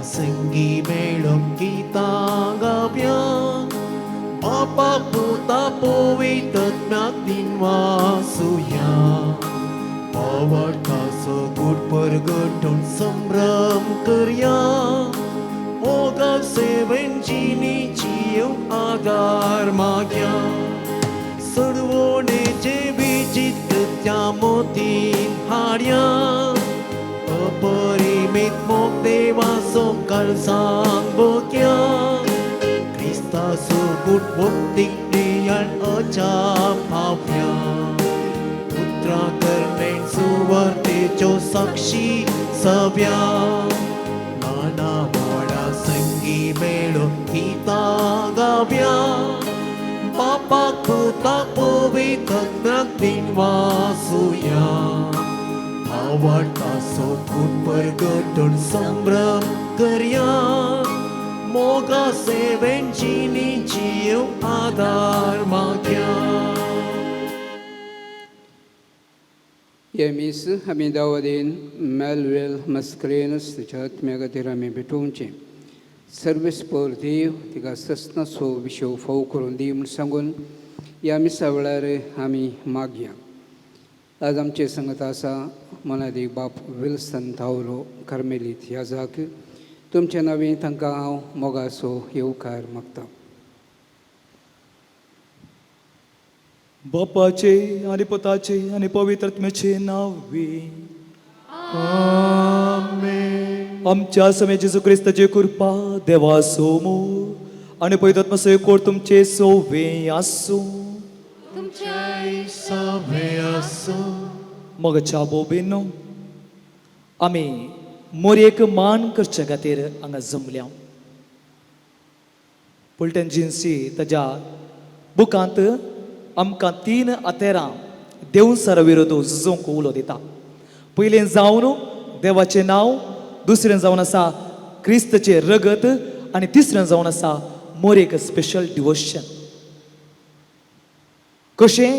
संगी मेळोन गितां गावया, बापा पुता पवित्र दिनवासुया. पावटाचो गूट परगटून संभ्रम करया, मोगा सेवेन जिणेची आदार माग्या. सडवणेचे विचित्र त्या मोतीन हाड्या, अपरिमित मोग देवाचो काळजांत बोक्या. क्रिस्ताचो गूट मुक्तीक दियान अजाप पावया. उतरां करणेन सुवार्तेच्यो साक्षी सव्या. ल्हाना व्हडा संगी मेळून गितां गावया, बापाक पुताक पवित्र दिनवासुया. आवडटाचो गूट परगटून संभ्रम करया, मोगा सेवेन जिणेची आदार माग्या. हे मीस आमी दावदीन मेलवेल मस्क्रेनस तिच्या आत्म्या खातीर आमी भेटोवचें. सर्वीस पर देव तिका ससनाचो विशय फाव करून दी म्हूण सांगून ह्या मिसा वेळार आमी मागया. आज आमचे संगत आसा मनादीक बाप विल्सन धावलो कार्मेलीत ह्या जाक. तुमच्या नांवी तांकां हांव मोगाचो येवकार मागता. बापाचे आनी पुताचे आनी पवित्र आत्म्याचे नांव आमच्या समय जेजू क्रिस्ताची कृपा देवा सोमो आनी पवित्र आत्मा एकवट तुमचे सोवे आसूं. सवे आसूं. मगच्या बोबेनो, आमी मोरयेक मान करचे खातीर हांगा जमल्या. पुलटन जिन्सी ताज्या बुकांत आमकां तीन आतेरां देवसरा विरोध झुजूंक उलो दिता. पयलें जावन देवाचें नांव, दुसरें जावन आसा क्रिस्तचें रगत आनी तिसरें जावन आसा मोरयेक स्पेशल डिवोशन. कशें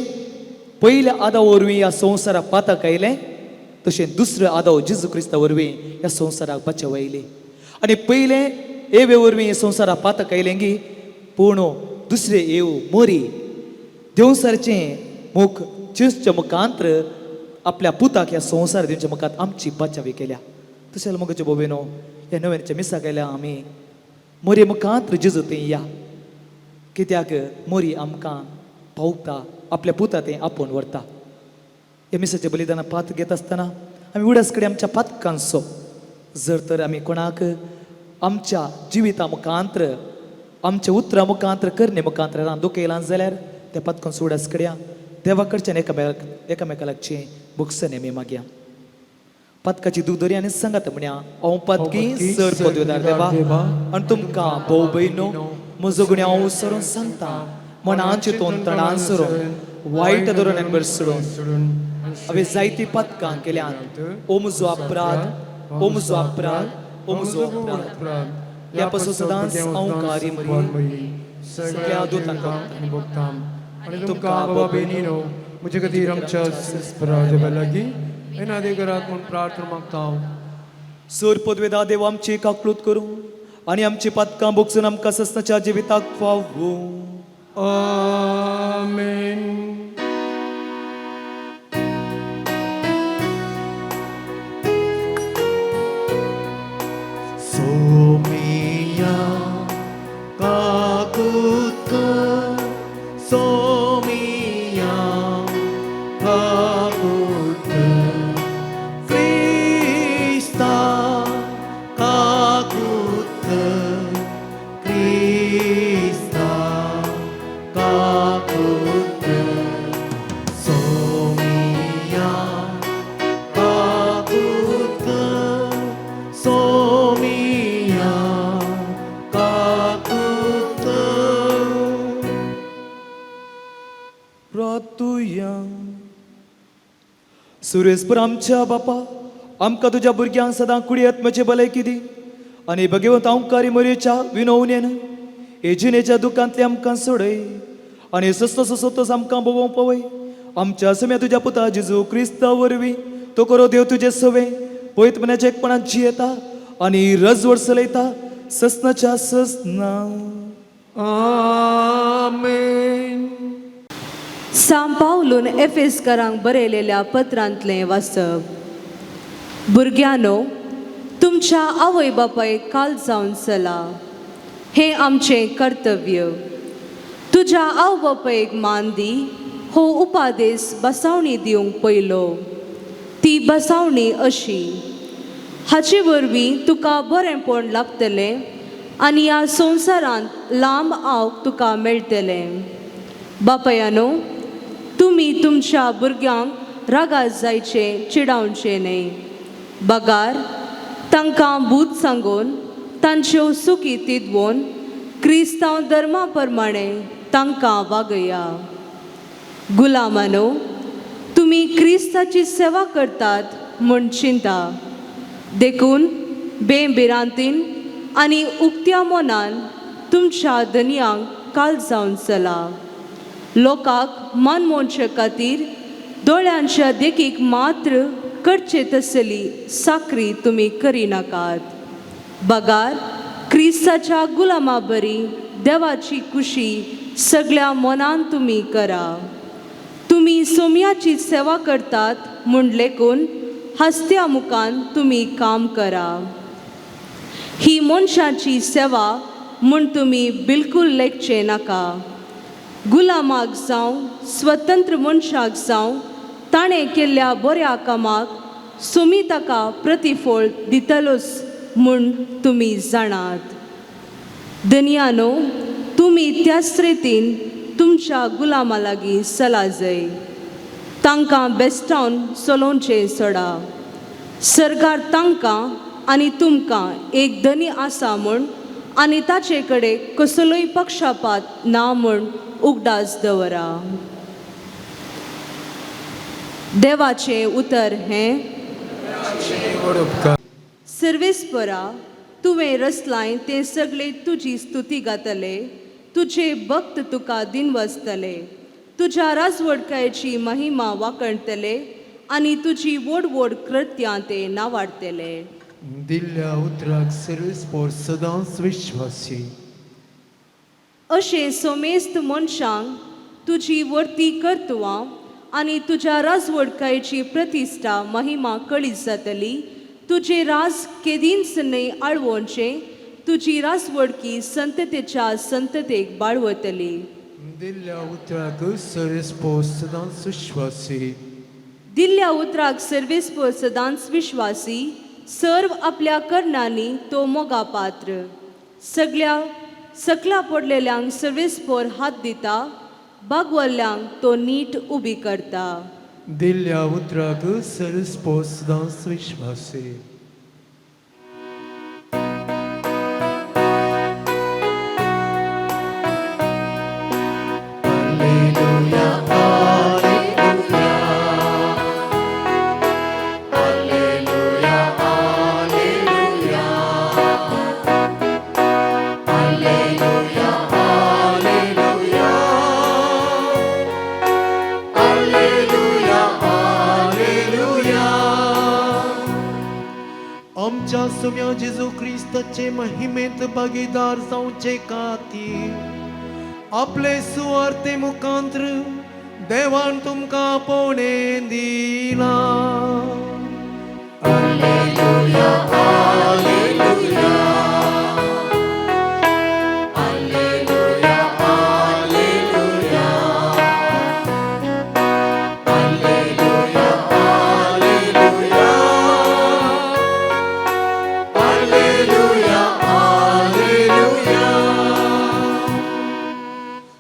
पयल्या आदाव वरवीं ह्या संवसाराक पातक आयलें, तशें दुसऱ्या आदाव जेजू क्रिस्ता वरवीं ह्या संवसाराक बचाव आयली. आनी पयलें एवे वरवीं ह्या संवसाराक पातक आयलें गी, पूण दुसरें एव मोरी देवसारचें मुख जेजूच्या मुखांत्र आपल्या पुताक ह्या संवसार दिवच्या मुखार आमची बचावी केल्या. तशें जाल्यार म्हज्या भोबेनो, ह्या नव्याच्या मिसाक आयल्या आमी मोरे मुखांत्र जेजू थंय या, कित्याक मोरी आमकां पावता, आपल्या पुता तें आपोवन व्हरता. ह्या मिसाच्या बलिदाना पात घेत आसतना आमी उडास कडेन आमच्या पातकांचो, जर तर आमी कोणाक आमच्या जिविता मुखांत्र, आमच्या उतरां मुखांत्र, करणे मुखांत्र रान दुखयलां जाल्यार त्या पातकांचो उडास कडया देवा कडच्यान एकामेका लागचें भोगसणे आमी मागया. पातकाची दूख दरी आनी सांगात म्हण्या, हांव पातकी सर पदवेदार देवा आनी तुमकां भोव भयनो म्हजो गुण्या हांव सरून सांगता, मनान चिंतून तणान सरून वायट धरून आनी भरसडून हांवें जायतीं पातकां केल्यात. ओ म्हजो अपराध, ओ म्हजो अपराध, ओ म्हजो अपराध. ह्या पासून सदांच हांव कार्य मरी सगळ्या दुतांक आनी भोगतां आनी तुमकां बाबा बेनीनो म्हजे खातीर आमच्या देवा लागीं येना करात म्हूण प्रार्थना मागता हांव. सोर पदवेदा देव आमची काकळूत करूं आनी आमची पातकां भोगसून आमकां सस्नाच्या जिविताक फावूं. आमेन. सोमिया काकुत, सोमिया काकुत, क्रिस्ता काकुत, क्रिस्ता काकुत, सोमिया काकुत, सोमिया काकुत. प्रातुया. सुरेशपूर आमच्या बापा, आमकां तुज्या भुरग्यांक सदां कुडी आत्म्याची भलायकी दी आनी भगवंत ओंकारी मोरयेच्या विनवणेन हे जिणेच्या दुखांतले आमकां सोडय आनी सस्तो सस्तोच आमकां भोगोवंक पवय. आमच्या सम्या तुज्या पुता जेजू क्रिस्ता वरवीं, तो करो देव तुजे सवे पयत मनाच्या एकपणान जियेता आनी रजवड चलयता ससनाच्या ससना. आमेन. सांव पावलून एफेसकारांक बरयलेल्या पत्रांतलें वाचप. भुरग्यांनो, तुमच्या आवय बापायक काल जावन चला, हें आमचें कर्तव्य. तुज्या आवय बापायक मान दी हो उपादेस बसावणी दिवंक पयलो. ती बसावणी अशी, हाचे वरवीं तुका बरेंपण लाभतलें आनी ह्या संवसारांत लांब आवक तुका मेळटलें. बापायानो, तुमी तुमच्या भुरग्यांक रागार जायचें चिडावचें न्हय, बगार तांकां बूद सांगून तांच्यो चुकी तिदवोन क्रिस्तांव धर्मा प्रमाणे तांकां वागया. गुलामानो, तुमी क्रिस्ताची सेवा करतात म्हूण चिंता, देखून बेभिरांतीन आनी उक्त्या मनान तुमच्या धनयांक काल जावन चला. लोकांक मनमोवचे खातीर दोळ्यांच्या देखीक मात्र करचे तसली साकरी तुमी करिनाकात, बगार क्रिस्ताच्या गुलामा बरी देवाची कुशी सगळ्या मनान तुमी करा. तुमी सोम्याची सेवा करतात म्हूण लेखून हस्त्या मुखान तुमी काम करा. ही मनशाची सेवा म्हूण तुमी बिलकूल लेखचे नाका. गुलामाक जावं स्वतंत्र मनशाक जावं ताणें केल्ल्या बऱ्या कामाक सुमी ताका प्रतिफळ दितलोच म्हूण तुमी जाणात. धनयानो, तुमी त्याच रितीन तुमच्या गुलामा लागीं सलाजय, तांकां बेस्टावन चलोवचें सोडा. सरकार तांकां आनी तुमकां एक धनी आसा म्हूण आनी ताचे कडेन कसलोय पक्षपात ना म्हूण उगडास दवरा. देवाचें उतर हें. सर्वेस्परा, तुवें रचलाय तें सगळे तुजी स्तुती गातले, तुजे भक्त तुका दिनवसतले, तुज्या राजवडकायेची महिमा वाखणतले आनी तुजी व्हड व्हड कृत्यां ते नावाडतले. दिल्ल्या उतराक सर्वेस्पोर सदांच विश्वासी. अशें सोमेस्त मनशांक तुजी वर्ती कर्तुवां आनी तुज्या राजवडकायेची प्रतिश्ठा महिमा कळीत जातली. तुजें राज केदींच न्हय आळवोचें, तुजी राजवडकी संततेच्या संततेक बाळवतली. दिल्ल्या उतराक सर्वेस्पोर सदांच विश्वासी. दिल्ल्या उतराक सर्वेस्पोर सदांच विश्वासी. सर्व आपल्या करणांनी तो मोगा पात्र, सगळ्या सकला पडलेल्यांक सर्वेस्पोर हात दिता, बागवल्ल्यांक तो नीट उबी करता. दिल्ल्या उतराक सर्वेस्पोर सदांच विश्वासी. आमच्या सुम्या जेजू क्रिस्ताचे महिमेंत भागीदार जावचे खातीर आपले सुवार्ते मुखांत्र देवान तुमकां पोणे दिला.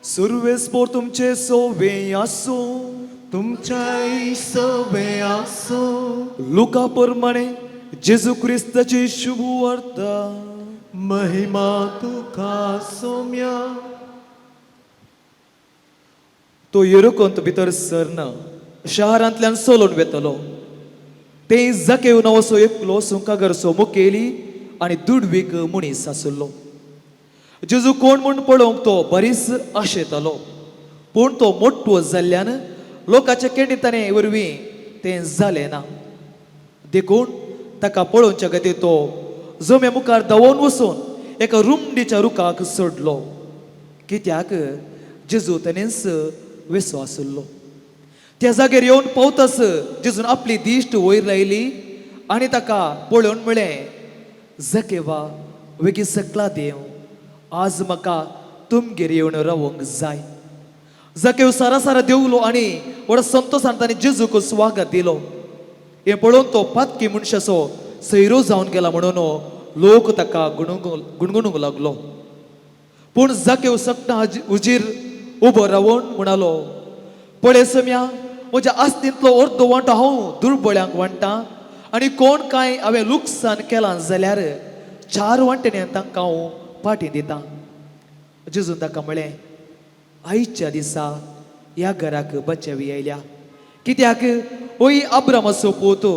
सुर्वेस्पोर तुमचे सोवे आसूं. तुमच्याय सवे आसूं. लुका प्रमाणे जेजू क्रिस्ताची शुभ वार्ता. महिमा तुका सोम्या. तो येरोकोंत भितर सरना शहरांतल्यान सोलोवन वेतलो. ते जकेव नांवाचो एकलो सुंकागरचो मुखेली आनी दुडवीक मनीस आसलो. जेजू कोण म्हूण पळोवंक तो बरीच आशेतालो, पूण तो मोटवो जाल्ल्यान लोकांच्या केणीताने वरवीं तें जालें ना. देखून ताका पळोवच्या खातीर तो जम्या मुखार धांवोन वचून एका रुमडीच्या रुखाक चडलो, कित्याक जेजू तेणेच वेसो आसलो. त्या जाग्यार येवन पावताच जेजून आपली दिश्ट वयर लायली आनी ताका पळोवन म्हळें, जकेवा वेगीं सकला देव, आज म्हाका तुमगेर येवन रावंक जाय. जकेव सारा सारा देंवलो आनी व्हड संतोसान ताणें जेजूक स्वागत दिलो. हें पळोवन तो पातकी मनशाचो सैरो जावन गेला म्हणून लोक ताका गुणगुणूंक लागलो. पूण जाकेव सगटां उजीर उबो रावन म्हणालो, पळय सम्या, म्हज्या आस्तींतलो अर्दो वांटो हांव दुर्बळ्यांक वांट्टा आनी कोण कांय हांवें लुकसाण केलां जाल्यार चार वांटेनी तांकां हांव पाटी दितां. जेजून ताका म्हळें, आयच्या दिसा ह्या घराक बचावी आयल्या, कित्याक ओय अब्रामाचो पोतो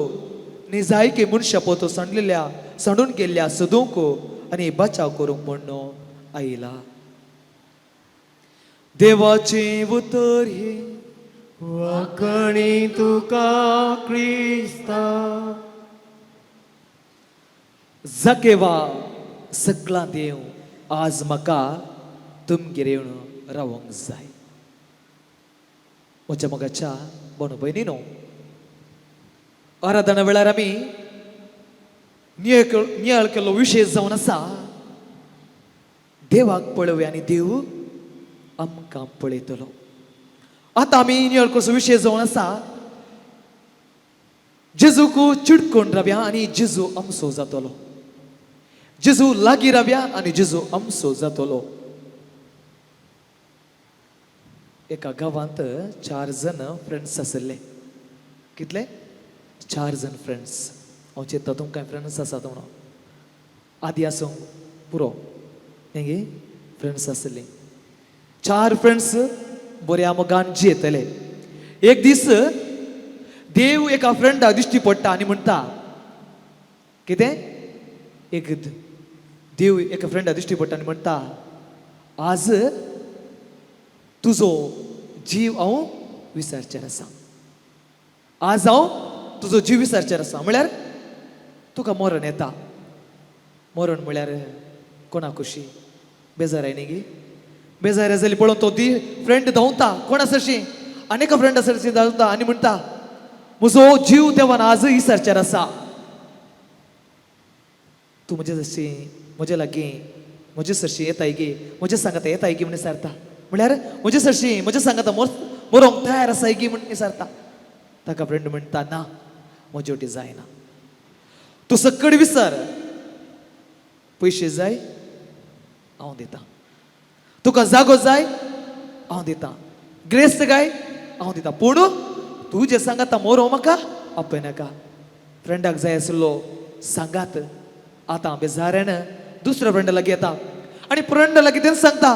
निजायके मनशा पोतो सांडलेल्या सांडून गेल्ल्या सदूंक आनी बचाव करूंक म्हूण आयला. देवाचें उतर हें. वाकणी तुका क्रिस्ता. जकेवा सकला देव, आज म्हाका तुमगेर येवन रावंक जाय. म्हज्या मोगाच्या बोनो भयणी न्हू, आराधना वेळार आमी नियाळ केल्लो विशय जावन आसा देवाक पळोवया आनी देव आमकां पळयतलो. आतां आमी निवळ कसो विशय जावन आसा, जेजूक चिडकोन रावया आनी जेजू आमचो जातलो. जेजू लागीं रावया आनी जेजू आमचो जातलो. एका गांवांत 4 जण फ्रेंड्स आशिल्ले. कितले? 4 जण फ्रेंड्स. हांव चिंत्ता तुमकां फ्रेंड्स आसात म्हणून, आदी आसूंक पुरो न्ही. फ्रेंड्स आशिल्लीं 4 फ्रेंड्स बऱ्या मोगान जियेतले. एक दीस देव एका फ्रेंडाक दिश्टी पडटा आनी म्हणटा कितें, एक देव एका फ्रेंडाक दिश्टी पडटा आनी म्हणटा, आज तुजो जीव हांव विसरचेर आसा, आज हांव तुजो जीव विसरचेर आसा. म्हळ्यार तुका मरण येता. मरण म्हळ्यार कोणा खुशी बेजार न्ही गी. बेजार जाली पळोवन तो दी फ्रेंड धांवता कोणा सरशी, आनी एका फ्रेंडा सरशी धांवता आनी म्हणटा, म्हजो जीव देवान आज विसरचेर आसा, तूं म्हजे जशी म्हजे लागीं म्हजे सरशी येताय गी, म्हजे सांगाता येताय गी म्हण विचारता. म्हळ्यार म्हजे सरशी म्हजे सांगाता मरोंक तयार आसाय गी म्हण विचारता. ताका फ्रेंड म्हणटा, ना म्हजे वटी जायना, तूं सकड विसर, पयशे जाय हांव दितां, तुका जागो जाय हांव दितां, ग्रेस्त गाय हांव दितां, पूण तूं जें सांगाता मोरो म्हाका आपय नाका. फ्रेंडाक जाय आशिल्लो सांगात. आतां बेजाऱ्यान दुसऱ्या फ्रेंडा लागीं येता आनी फ्रेंडा लागीं तेंच सांगता,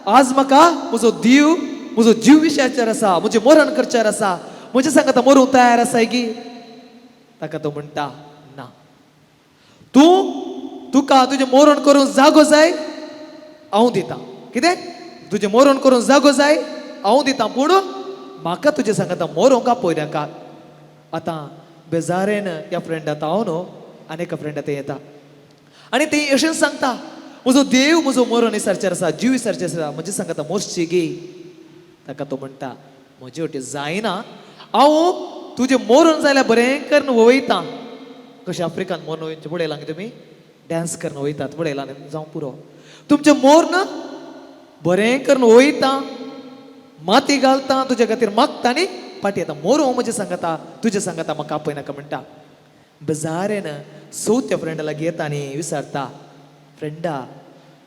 आज म्हाका म्हजो दीव म्हजो जीव विशयाचेर आसा, म्हजें मरण करचेर आसा, म्हजें सांगाता मरूंक तयार आसाय की. ताका तो म्हणटा, ना, तूं तुका तुजें मरण करूंक जागो जाय हांव दितां, कितें तुजें मरण करूंक जागो जाय हांव दितां, पूण म्हाका तुजें सांगाता मरोंक आपय नाका. आतां बेजारेन ह्या फ्रेंडा हांव न्हू आनी एका फ्रेंडा ते येता आनी ते अशेंच सांगता, म्हजो देव म्हजो मरण विसरचेर आसा, जीव विसरचेर आसा, म्हजें सांगाता मोरची गी. ताका तो म्हणटा, म्हजे वटेन जायना, हांव तुजें मरण जाल्यार बरें करून वयता. कशें आफ्रिकान मरण वयचें पळयलां तुमी, डांस करून वयतात पळयलां, जावं पुरो, तुमचें मोर्न बरें करून वयता, माती घालता, तुज्या खातीर मागता आनी फाटी येता, मोरो म्हजें सांगाता तुजें सांगाता म्हाका आपय नाका म्हणटा. बेजारेन चवथ्या फ्रेंडा लागीं येता आनी विचारता, फ्रेंडा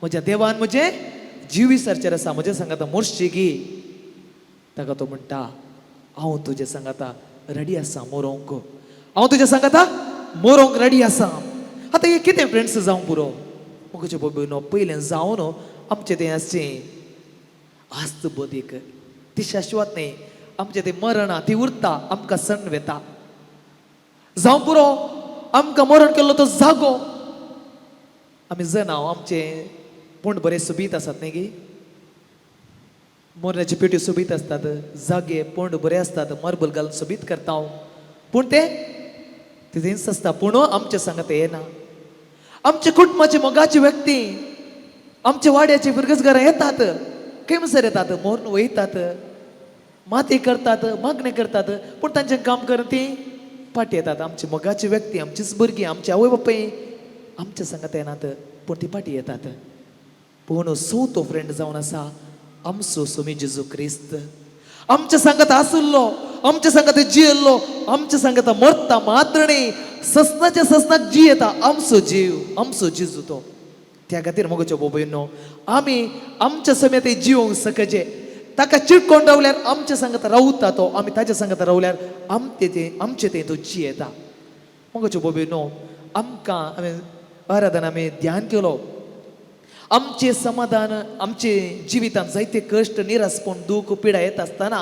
म्हज्या देवान म्हजें जीव विसरचेर आसा, म्हजें सांगाता मोरशी गी. ताका तो म्हणटा, हांव तुजें सांगाता रेडी आसा मोरोंक, हांव तुजें सांगाता मोरोंक रेडी आसा. आतां हें कितें फ्रेंड्स जावं पुरो, म्हजे बाबा पयलें जावन आमचें तें आसचें आस्त बदीक ती शाश्वत न्ही, आमचें तें मरणा ती उरता, आमकां सण वेता. जावं पुरो आमकां मरण केल्लो तो जागो. आमी जनाव आमचे पूण बरे सोबीत आसात न्ही गी, मरणाची पेट्यो सोबीत आसतात, जागे पोंड बरे आसतात, मार्बल घालून सोबीत करता हांव, पूण ते तितूंच आसता, पूण आमचे सांगात येना. आमच्या कुटुंबाची मोगाची व्यक्ती आमच्या वाड्याची भुरगेच घरां येतात, खंयसर येतात, मोरून वयतात, माती करतात, मागणें करतात, पूण तांचें काम करून ती फाटी येतात. आमची मोगाची व्यक्ती, आमचीच भुरगीं, आमची आवय बापूय आमच्या सांगात येनात, पूण ती फाटी येतात. पूण चवथो फ्रेंड जावन आसा आमचो सोमी जेजू क्रिस्त, आमच्या सांगात आसलो, आमच्या सांगात जियेल्लो, आमच्या सांगात मरता मात्र न्ही, ससनाच्या ससनाक जियेता आमचो जीव, आमचो जेजू तो. त्या खातीर मोगोच्यो बाबयनो आमी आमच्या समेत जिवंक सकचे, ताका चिटकोन रावल्यार आमच्या सांगात रावता तो, आमी ताच्या सांगात रावल्यार आमचे ते आमचे ते तो जियेता. मोगोच्यो बाबयनो आमकां आमी आराधना आमी ध्यान केलो, आमचें समाधान आमचे जिवितांत जायते कश्ट, निरासपण, दूख, पिडा येता आसतना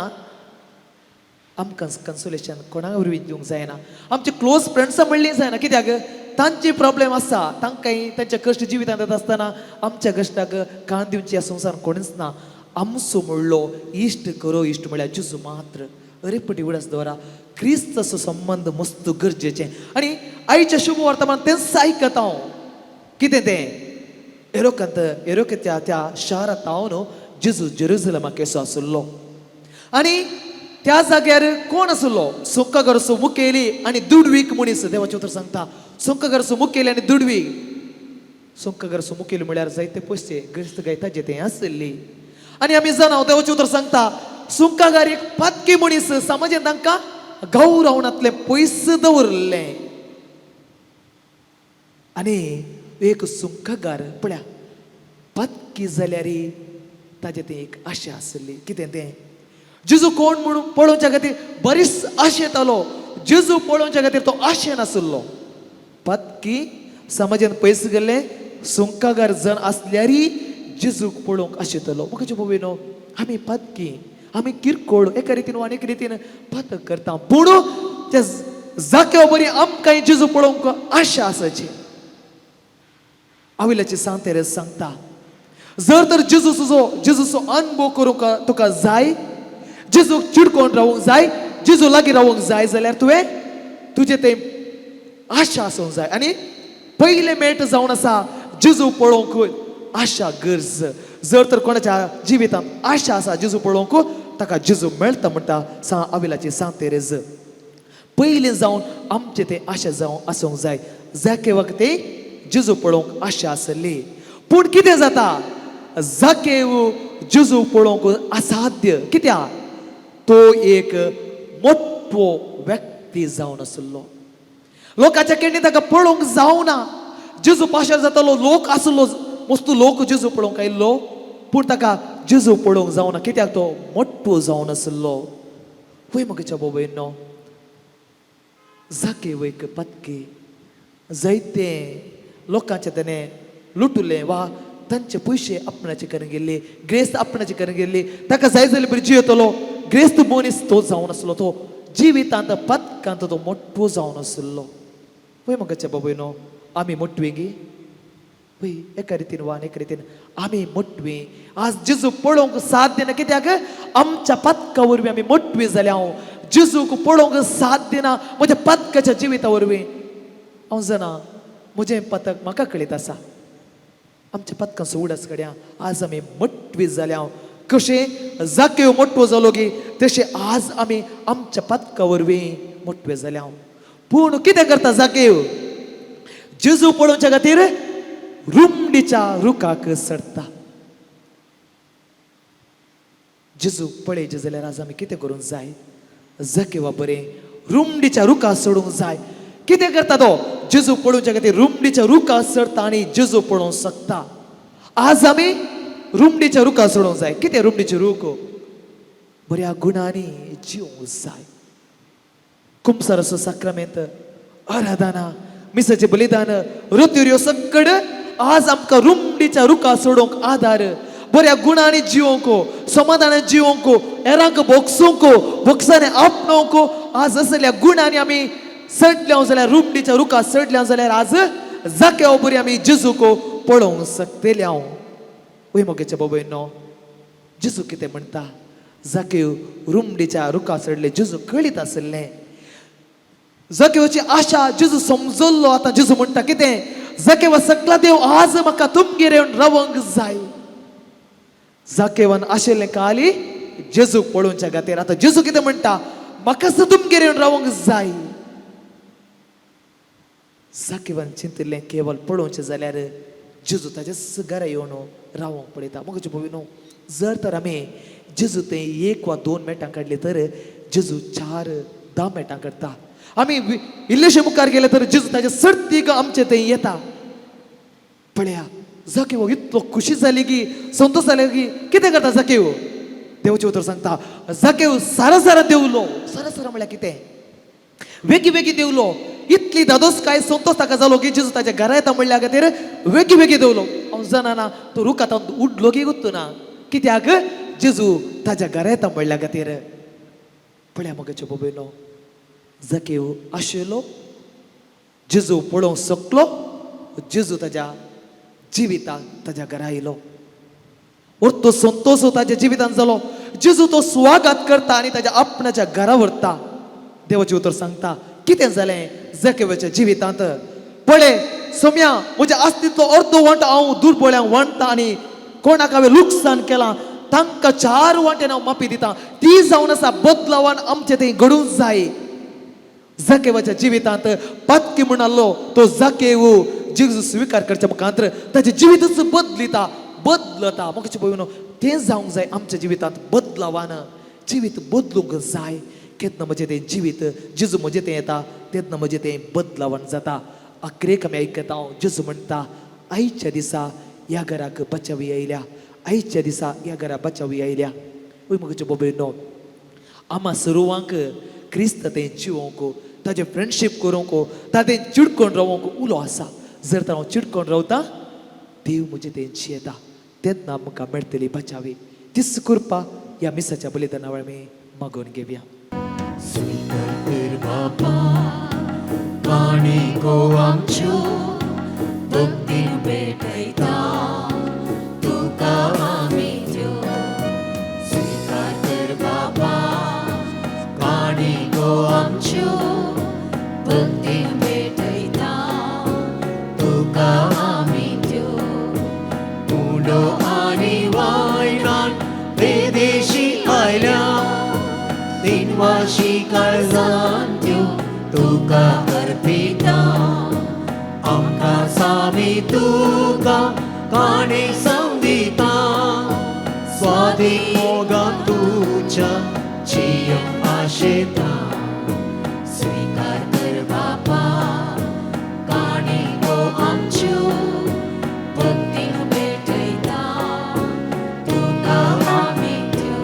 आमकां कन्सोलेशन कोणा वरवीं दिवंक जायना, आमचे क्लोज फ्रेंड्सां म्हणलीं जायना, कित्याक तांचे प्रॉब्लेम आसा, तांकांय तांच्या कश्ट जिवितांत येता आसतना आमच्या कश्टाक कान दिवची ह्या संवसारान कोणूच ना. आमचो म्हणलो इश्ट खरो इश्ट म्हळ्यार जेजू मात्र. अरे पटी उडास दवरा, क्रिस्ताचो संबंद मस्त गरजेचें. आनी आयच्या शुभ वर्तमान तेंच आयकता हांव, कितें तें एरोकांत एरोकेच्या त्या शारांत हांव न्हू जेजू जेरुजलमाक येसो आशिल्लो आनी त्या जाग्यार कोण आशिल्लो, सुंकाघरचो मुखेली आनी दुडवीक मनीस. देवाचें उतर सांगता सुंकाघरचो मुखेली आनी दुडवीक. सुंकाघरचो मुखेली म्हळ्यार जायते पयशे ग्रेस्त गायताचे ते आशिल्ली आनी आमी जाणां देवाचें उतर सांगता सुंकागार एक पातकी मनीस समाजान तांकां गौरवणांतलें पयस दवरलें. आनी एक सुंकागार पळया पातकी जाल्यार ताजें तें एक आशा आसली. कितें तें? जेजू कोण म्हणून पळोवच्या खातीर बरीच आशेतालो. जेजू पळोवच्या खातीर तो आशे नासलो. पातकी समाजान पयस गेल्ले सुंकागार जण आसल्यारय जेजूक पळोवंक आशेतालो. म्हाका भोविनो आमी पातकी, आमी किरकोळ एका रितीन वा एक रितीन पातक करता, पूण त्या जाक्या बरी आमकां जेजू पळोवंक आशा आसाची. आविलाची सांतेर सांगता जर तर जेजूचो अनुभव करूंक तुका जाय, जेजूक चिडकोन रावूंक जाय, जेजू लागीं रावूंक जाय जाल्यार तुवें तुजें तें आशा आसूंक जाय. आनी पयलें मेट जावन आसा जेजू पळोवंक आशा गरज. जर तर कोणाच्या जिवितांत आशा आसा जेजू पळोवंक ताका जेजू मेळटा म्हणटा सा आविलाची सांतेरेज. पयलीं जावन आमचें तें आशा जावन आसूंक जाय. जाकेवाक तें जेजू पळोवंक आशा आसली, पूण कितें जाता जाकेव जेजू पळोवंक असाध्य. कित्याक? तो एक मोटवो व्यक्ती जावन आसलो. लोकांच्या केणी ताका पळोवंक जावना. जेजू पाशार जातालो, लोक आसलो, मस्त लोक जेजू पळोवंक आयिल्लो, पूण ताका जेजू पळोवंक जावना. कित्याक? तो मोटवो जावन आसलो. वय म्हज्या बाबयनो, जाकेव एक पातकी, जायते लोकांचे ताणें लुटुलें वा तांचे पयशे आपणाचे करून गेल्ले, ग्रेस्त आपणाचे करून गेल्ली. ताका जाय जाल्यार बरी जियेतलो ग्रेस्त मनीस तो जावन आसलो. तो जिवितांत पातकांत तो मोटवो जावन आसलो. वय म्हज्या बाबयनो, आमी मोटवी गी? वय, एका रितीन वा एका रितीन आमी मोटवी. आज जेजू पळोवंक साथ दिना. कित्याक? आमच्या पातका वरवीं आमी मोटवी जाल्या. हांव जेजूक पळोवंक साथ दिना म्हज्या पातकाच्या जिविता वरवीं. हांव जाणा म्हजें पातक म्हाका कळीत आसा. आमच्या पातकांचो उडास कड्या आज आमी मोटवी जाल्या. कशें जाकेव मोटवो जालो की तशें आज आमी आमच्या पातका वरवीं मोटवे जाल्या. पूण कितें करता जाकेव? जेजू पळोवच्या खातीर रुमडीच्या रुखाक चडटा. जेजू पळयचें जाल्यार आज आमी कितें करूंक जाय? जाकेवा बरें रुमडीच्या रुखा चडूंक जाय. कितें करता तो? जेजू पळोवच्या खातीर रुमडीच्या रुखा चडटा आनी जेजू पळोवंक शकता. आज आमी रुमडीच्या रुखा चडूंक जाय. कितें रुमडीचे रूख? बऱ्या गुणांनी जिवंक जाय. कुमसाराचो साक्रामेंत, आराधना, मिसाचें बलिदान, रत्युऱ्यो सगळ आज आमकां रुमडीच्या रुखा सोडोवंक आदार. बऱ्या गुणांनी जिवंक, समाधानान जिवंक, हेरांक भोगसूंक, भोगसांनी आपणोवंक आज असल्या गुणांनी आमी चडल्या जाल्यार, रुमडीच्या रुखा चडल्या जाल्यार आज जाक्या बरी आमी जेजूक पळोवंक शकतले. हांव वय मोगेच्या बाबयनो, जेजू कितें म्हणटा? जाकेव रुमडीच्या रुखा चडले. जेजू कळीत आसलें जाकेवाची आशा जेजू समजल्लो. आतां जेजू म्हणटा कितें? जाकेवा सगळा देव आज म्हाका तुमगेर येवन रावंक जाय. जाकेवान आशिल्लें काली जेजूक पळोवच्या खातीर. आतां जेजू कितें म्हणटा? म्हाका तुमगेर येवन रावंक जाय. जाकेवान चिंतिल्लें केवल पळोवचें जाल्यार जेजू ताज्याच घरा येवन रावंक पळयता. म्हज्या भोविनो, जर तर आमी जेजू ते 1 वा 2 मेटां काडली तर जेजू 4-10 मेटां काडटा. आमी इल्लेशे मुखार गेले तर जेजू ताजे सर्तीक आमचे थंय येता. पळया जाकेव इतलो खुशी जाली की संतोष जाले की कितें करता जाकेव? देवचें उतर सांगता जाकेव सारा सारा देवलो. सारा सारा म्हळ्यार कितें? वेगी वेगी देवलो. इतली दादोस काय संतोष ताका जालो की जेजू ताच्या घरा येता म्हणल्या खातीर वेगी वेगी देवलो. हांव जाणा ना तो रुखात उडलो की गुत्तो ना. कित्याक? जेजू ताच्या घरा येता म्हणल्या खातीर. पळया म्हज्या बाबयनो, जाकेव आशिल्लो जेजू पळोवंक शकलो. जेजू ताज्या जिवितांत ताज्या घरा आयलो. तो संतोष ताज्या जिवितांत जालो. जेजू तो स्वागत करता आनी ताज्या आपणाच्या घरा व्हरता. देवाचें उतर सांगता कितें जालें जाकेवाच्या जिवितांत? पळय सोम्या, म्हज्या आस्तित्व अर्दो वांटो हांव दुर्बळ्यांक वांटता आनी कोणाक हांवें लुकसाण केलां तांकां 4 वांट्यान हांव माफी दिता. ती जावन आसा बदलावान आमचें थंय घडूंक जाय. जाकेवाच्या जिवितांत पातकी म्हणालो तो जाकेव जेजू स्विकार करच्या मुखांतर ताचें जिवितूच बदलिता, बदलता. म्हाका पळोवन तें जावंक जाय आमच्या जिवितांत बदलावान जिवीत बदलूंक जाय. केन्ना म्हजें तें जिवीत जेजू म्हजें तें येता तेन्ना म्हजें तें बदलावन जाता. अकरेक आमी आयकता जेजू म्हणटा आयच्या दिसा ह्या घराक बचावी आयल्या, आयच्या दिसा ह्या घरा बचावी आयल्या. वय म्हज्या बाबेनो, आमा सर्वांक क्रिस्त तें जिवोवंक, ताजें फ्रेंडशीप करूंक, तातें चिडकोन रावोंक उलो आसा. जर तर हांव चिडकोन रावता देव म्हजें तें जियेता तेन्ना आमकां मेळटली बचावी. तीच कृपा ह्या मिसाच्या बलिदाना वेळार आमी मागून घेवया. स्वीकार कर बापा काणिको आमच्यो भक्तीन भेटयता तुका आमी त्यो. स्वीकार कर बापा काणिको आमच्यो भक्तीन भेटयता तुका आमी त्यो. उंडो आनी वायनान बेदेशी आयल्या दिनवाशी काळजान त्यो तुका अर्पिता. आमकां सामी तुका काणी संदिता स्वादीक मोगान तुज्या जियोंक आशेता. स्वीकार कर बापा काणिको आमच्यो भक्तीन भेटयता तुका आमी त्यो.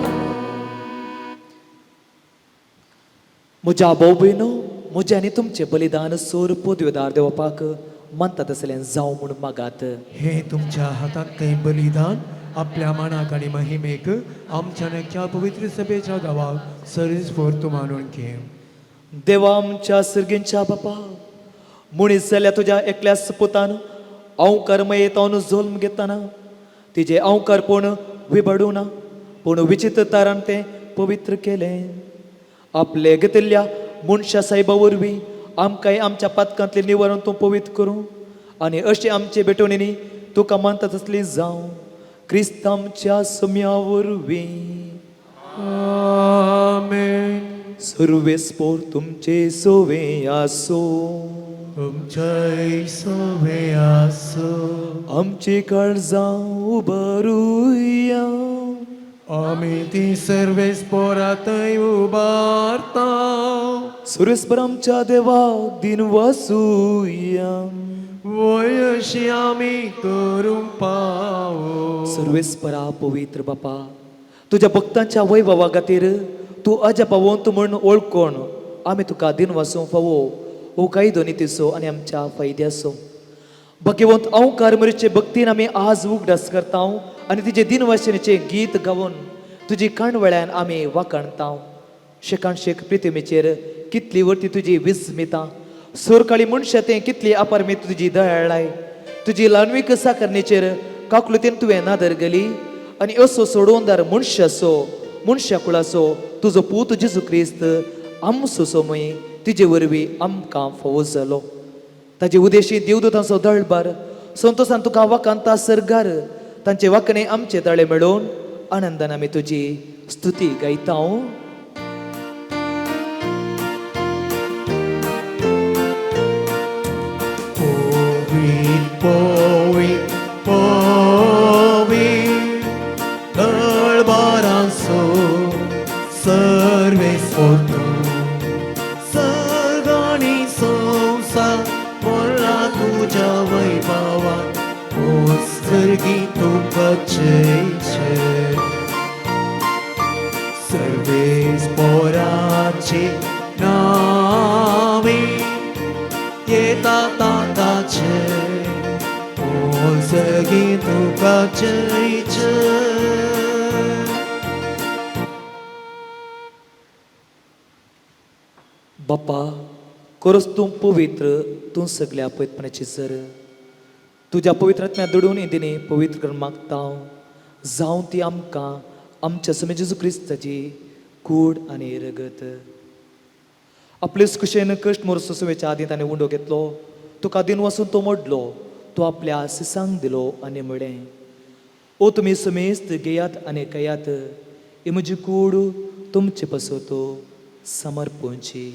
म्हज्या भाव भयणो, म्हजें आनी तुमचें बलिदान सोर पदवेदार देवपाक मानता तसलें जावं म्हूण मागात. हे तुमच्या हातांतलें बलिदान आपल्या मानाक आनी महिमेक आमच्या नक्या पवित्र सभेच्या गांवाक सर्वीस फोर तूं मानून घे. देवा आमच्या सर्गींच्या बापा, मनीस जाल्या तुज्या एकल्याच पुतान अवकार मयेतावन जल्म घेतना तिजें अवकारपण विबडूं ना, पूण विचित्र तारान तें पवित्र केलें. आपले घेतिल्ल्या मनशा सायबा वरवीं आमकांय आमच्या पातकांतलें निवारण तूं पवित्र करूं आनी अशें आमचे भेटवणींनी तुका मानता तसली जावं क्रिस्त आमच्या सम्या वरवीं. आमेन. सर्वेस्पोर तुमचे सोवे आसो. तुमच्याय सोवे आसो. आमची काळजां उबारुया. आमी ती सर्वेस पोरातय उबारता. सुरेस्पर आमच्या देवाक दिन वासूया. वयशी आमी करूंक पावो. सर्वेस्परा पवित्र बापा, तुज्या भक्तांच्या वैभवा खातीर तूं अजापावंत म्हूण वळखून आमी तुका दिन वासूंक फावो हो कायदो नितीचो आनी आमच्या फायद्याचो. भाग्यवंत अंकार मरीचे भक्तीन आमी आज उगडास करता आनी तिजे दिनवासिनीचें गीत गावन तुजी काणवेळ्यान आमी वाखाणता. शेकान शेक प्रितिमेचेर कितली वर्ती तुजी विस्मिता, सोरकाळी मनशां तें कितली अपारमीत तुजी दयाळाय. तुजी ल्हानवीक साकरणेचेर काकलुतीन तुवें नादर गेली आनी असो सोडोवंदार मनशाचो मनशा कुळाचो तुजो पूत जेजू क्रिस्त आमचो सोमय तिजे वरवीं आमकां फावो जालो. ताजे उदेशी देवदूतांचो दळबार संतोसान तुका वाखाणता सर्गार तांचे वाकणे आमचे ताळे मेळोवन आनंदान आमी तुजी स्तुती गायता. पोवी पोवी पोवी दळबारांचो सर्वेस्पोर तूं सर्गानी संवसार भरला तुज्या वैभवान ओ सर्गी तुका जय जय. सर्वेस्पोराचे नावे येता ताताचे ओ सर्गी तुका जय जय. बापा खरोच तूं पवित्र, तूं सगल्या पवित्रपणाची सर. तुज्या पवित्र आत्म्या दुडून दिनी पवित्र करून मागता जावं ती आमकां आमच्या समे जेजू क्रिस्ताची कूड आनी रगत. आपलेच कुशेन कश्ट मोरसो सुवेच्या आदी ताणें उंडो घेतलो, तुका दिन वसून तो मोडलो, तो आपल्या सिसांक दिलो आनी म्हळें, ओ तुमी समेस्त घेयात आनी खायात, ही म्हजी कूड तुमचे पासत समर्पणची.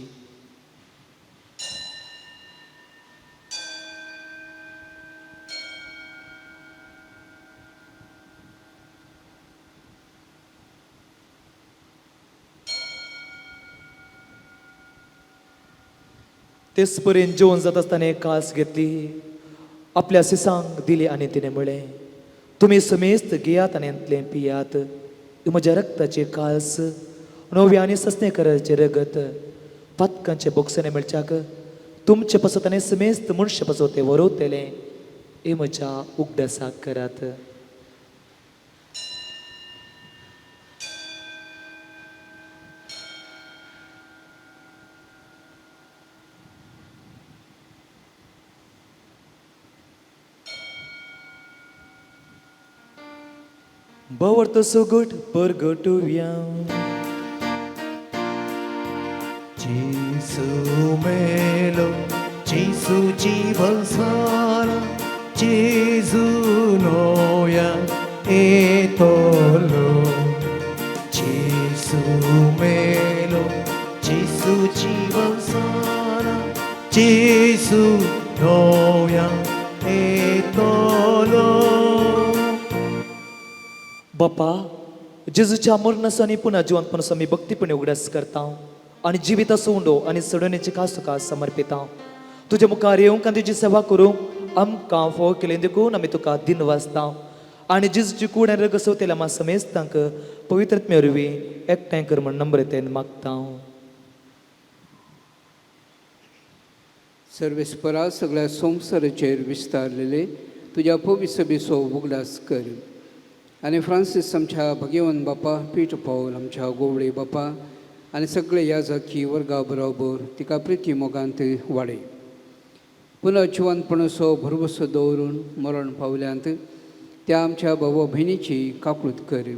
तेच पर्यंत जेवण जाता आसतना कास घेतली, आपल्या सिसांक दिली आनी तिणें म्हळें, तुमी समेस्त घेयात आनी हांतलें पियात, ही म्हज्या रक्ताची कास, नवी आनी सस्ने कराचें रगत, पातकांचे बोगसणे मेळच्याक तुमचे पासत आनी समेस्त मनशा पासत तें वरोवतलें, हे म्हज्या उगडासाक करात. बवर्त सुगट परगटुया. जेसू मेलो, जेसू जीवन सारा, जेजू नोया येतलो. जेसू मेलो, जेसू जीवन सारा, जेसू नोया येतलो. बापा, जेजूच्या मरणाचो आनी पुन्हा जिवंतपणाचो आमी भक्तीपणे उगडास करता आनी जिविताचो उंडो आनी सडवणेची खास तुका समर्पिता. तुज्या मुखार येवंक आनी तुजी सेवा करूंक आमकां फावो केलें देखून आमी तुका दिनवासता आनी जेजूची कूड आनी रगत सोवतेल्या आमा समेस्तांक पवित्रत्मे वरवीं एकठांय कर म्हण नम्रतेन मागता. सर्वेस्परा सगळ्या संवसाराचेर विस्तारलेले तुज्या पविसबेचो उगडास कर आनी फ्रांसीस आमच्या भगेवन बापा, पीट पावल आमच्या गोवळे बापा आनी सगळे ह्या जाकी वर्गा बरोबर तिका प्रिती मोगांत वाडय. पुनः जिवनपणाचो भरवसो दवरून मरण पावल्यांत त्या आमच्या भाव भयणीची काकूत कर.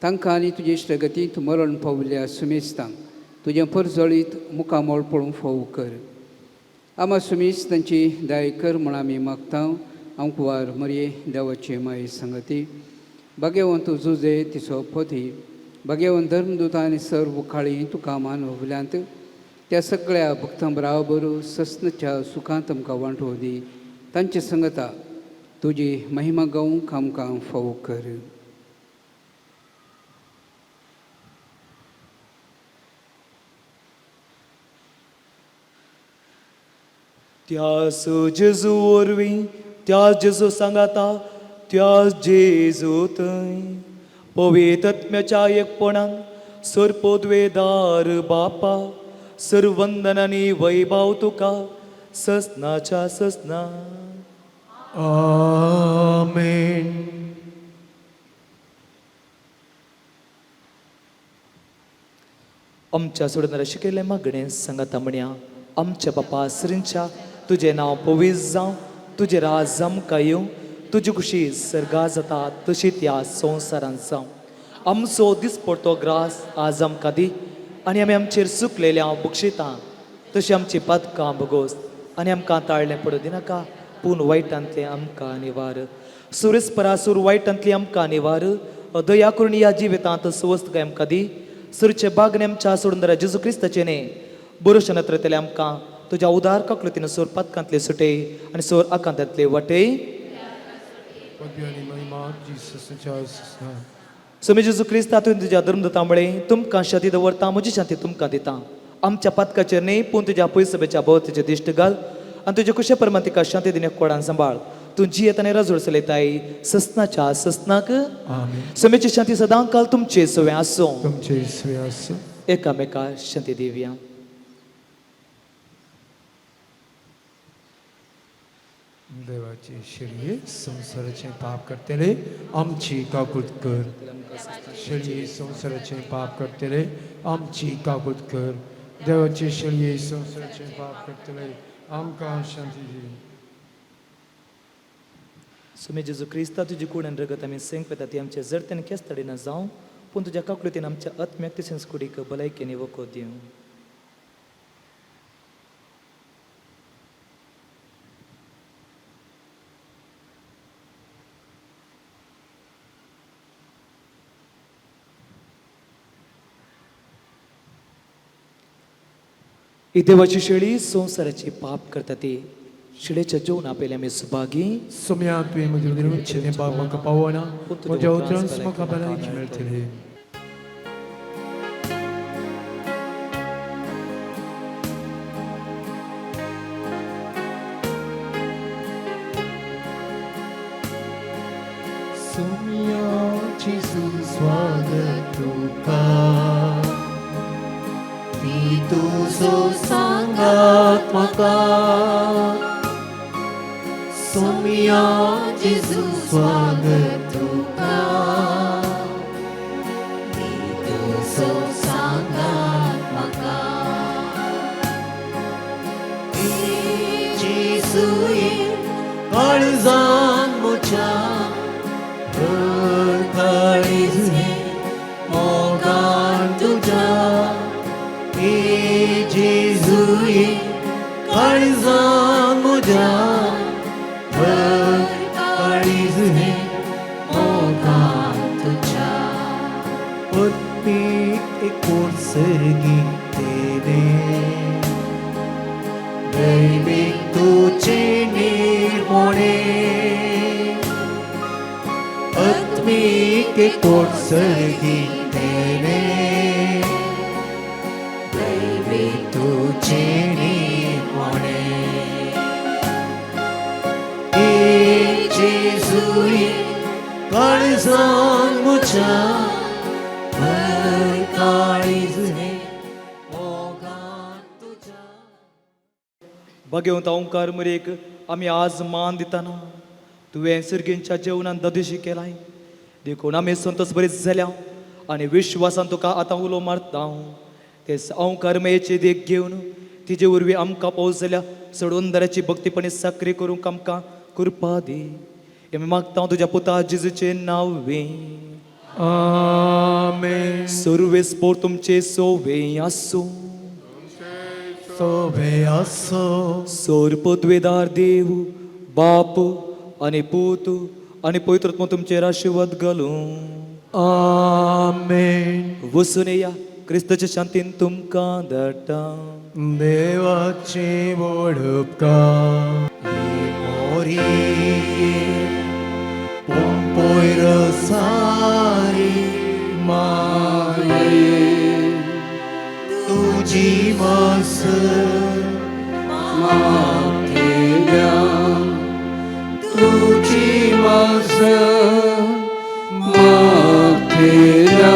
तांकां आनी तुजे इश्टगतींत मरण पावल्या सुमेस्तांक तुजें परजळीत मुखामळ पळोवंक फावो कर. आमा सुमीस तांची दाय कर म्हूण आमी मागता. आंकवार मरये देवाचे माये संगती भाग्यवंत जुजे तिचो पती भाग्यवंत धर्मदूत आनी सर्व काळी तुका मानवल्यांत त्या सगळ्या भक्तां बराबर सस्नच्या सुखांत आमकां वांटो दी. तांचे संगता तुजी महिमा गावंक आमकां फावो कर. त्यास जेजू वरवीं, त्या जेजू सांगाता, त्या जेजू थंय पवित्रत्म्याच्या एकपणान सरपोदवेदार बापा, सरवंदन आनी वैभाव तुका ससनाच्या ससना. आमेन. आमच्या सोडणारा शिकयल्लें मागणें सांगाता म्हणया. आमच्या बापा सरींच्या, तुजें नांव पवित्र जावं, तुजें राज आमकां येवं, तुजी खुशी सर्गा जाता तशी त्या संवसारांत जावं. आमचो दिसपडतो ग्रास आज आमकां दी आनी आमी आमचेर चुकलेल्या बक्षिता तशी आमची पातकां भोगोस आनी आमकां ताळलें पडूं दिनाका, पूण वायटांतलें आमकां निवार. सुरेस्परासूर वायटांतली आमकां निवार. दया करून ह्या जिवितांत सुवस्थ आमकां दी. सुरचे बागने आमच्या सोडून जेजू क्रिस्ताचें न्ही बरोशे नत्रतले आमकां तुज्या उदार काकलुतीन सोर पातकांतले सुटे आनी सोर आकांतांतले वाटे. स्वामी जेजू क्रिस्ता तुवें तुज्या धर्मदूता म्हळें, तुमकां शांती दवरता, म्हजी शांती तुमकां दिता. आमच्या पातकाचेर न्ही पूण तुज्या पयसभेच्या भोवतेचे दिश्ट घाल आनी तुज्या कुशे प्रमाण तिका शांती दिने कोडान सांबाळ. तूं जियेत आनी रजोड चलयताय ससनाच्या ससनाक. स्वामीची शांती सदां काल तुमचे सवे आसूं. तुमचे सवे आसूं. एकामेका शांती दिवया. देवाची शेळये संवसाराचें पाप करतले आमची काकूत कर. शेळये संवसाराचें पाप करतले आमची काकूत कर. देवाची शेळये संवसाराचें पाप करतले आमकां शांती दी. स्वामी जेजू क्रिस्ता तुजी कूड आनी रगत आमी सेंक पेता ती आमचे जरतेन केस तडिना जावं, पूण तुज्या काकलुतीन आमच्या आत्म्याक तशेंच कुडीक भलायकेन वखद दिवं. ही देवाची शेळी संवसाराची पाप करता ती शिळेच्या जेवणा पयलीं आमी सुभागी. सोम्या तुवें म्हजें निर्मिचें तें बाग म्हाका पावना, म्हज्या उतरांच म्हाका भलायकी मेळटली. सोम्या जेजू स्वागत तुका ती तुजो सांगात म्हाका सोम्या जेजू स्वागत तुका दी तुजो सांगात म्हाका जेजू काळजान म्हज्या भर काळीज हें मोगान तुज्या ए जेजू काळजान म्हज्या भर काळीज हें मोगान तुज्या पत्नीक एकोण सर्गी तेने दैवीक तुझे निर्मोणे आत्मीक एकोण सर्गी तेने दैवीक तुझे निर्मोणे ए जेजू काळजान म्हज्या भर काळीज हें मोगान तुज्या भगवंत ओंकार मरेक आमी आज मान दिताना तुवें सर्गींच्या जेवणान ददिशी केलाय देखून आमी संतोष बरीच जाल्या आनी विश्वासान तुका आतां उलो मारता ते ओंकार मयेची देख घेवन तिजे वरवीं आमकां पावस जाल्या सोडून भक्तीपणी साकरी करूंक आमकां कृपा दी आमी मागता तुज्या पुता जेजूचें नांव वे आमेन सर्वेस्पोर तुमचे सोवे आसूं सोबे आसो सोर पदवेदार देव बाप आनी पूत आनी पवित्रत्म तुमचेर आशिर्वाद घालूं आमेन वसून या क्रिस्ताच्या शांतीन तुमकां धाडटा देवाची व्हड उपकार मोरी पोंपोय रसारी माये तुजी मस मातेल्या तुजी मास मातेल्या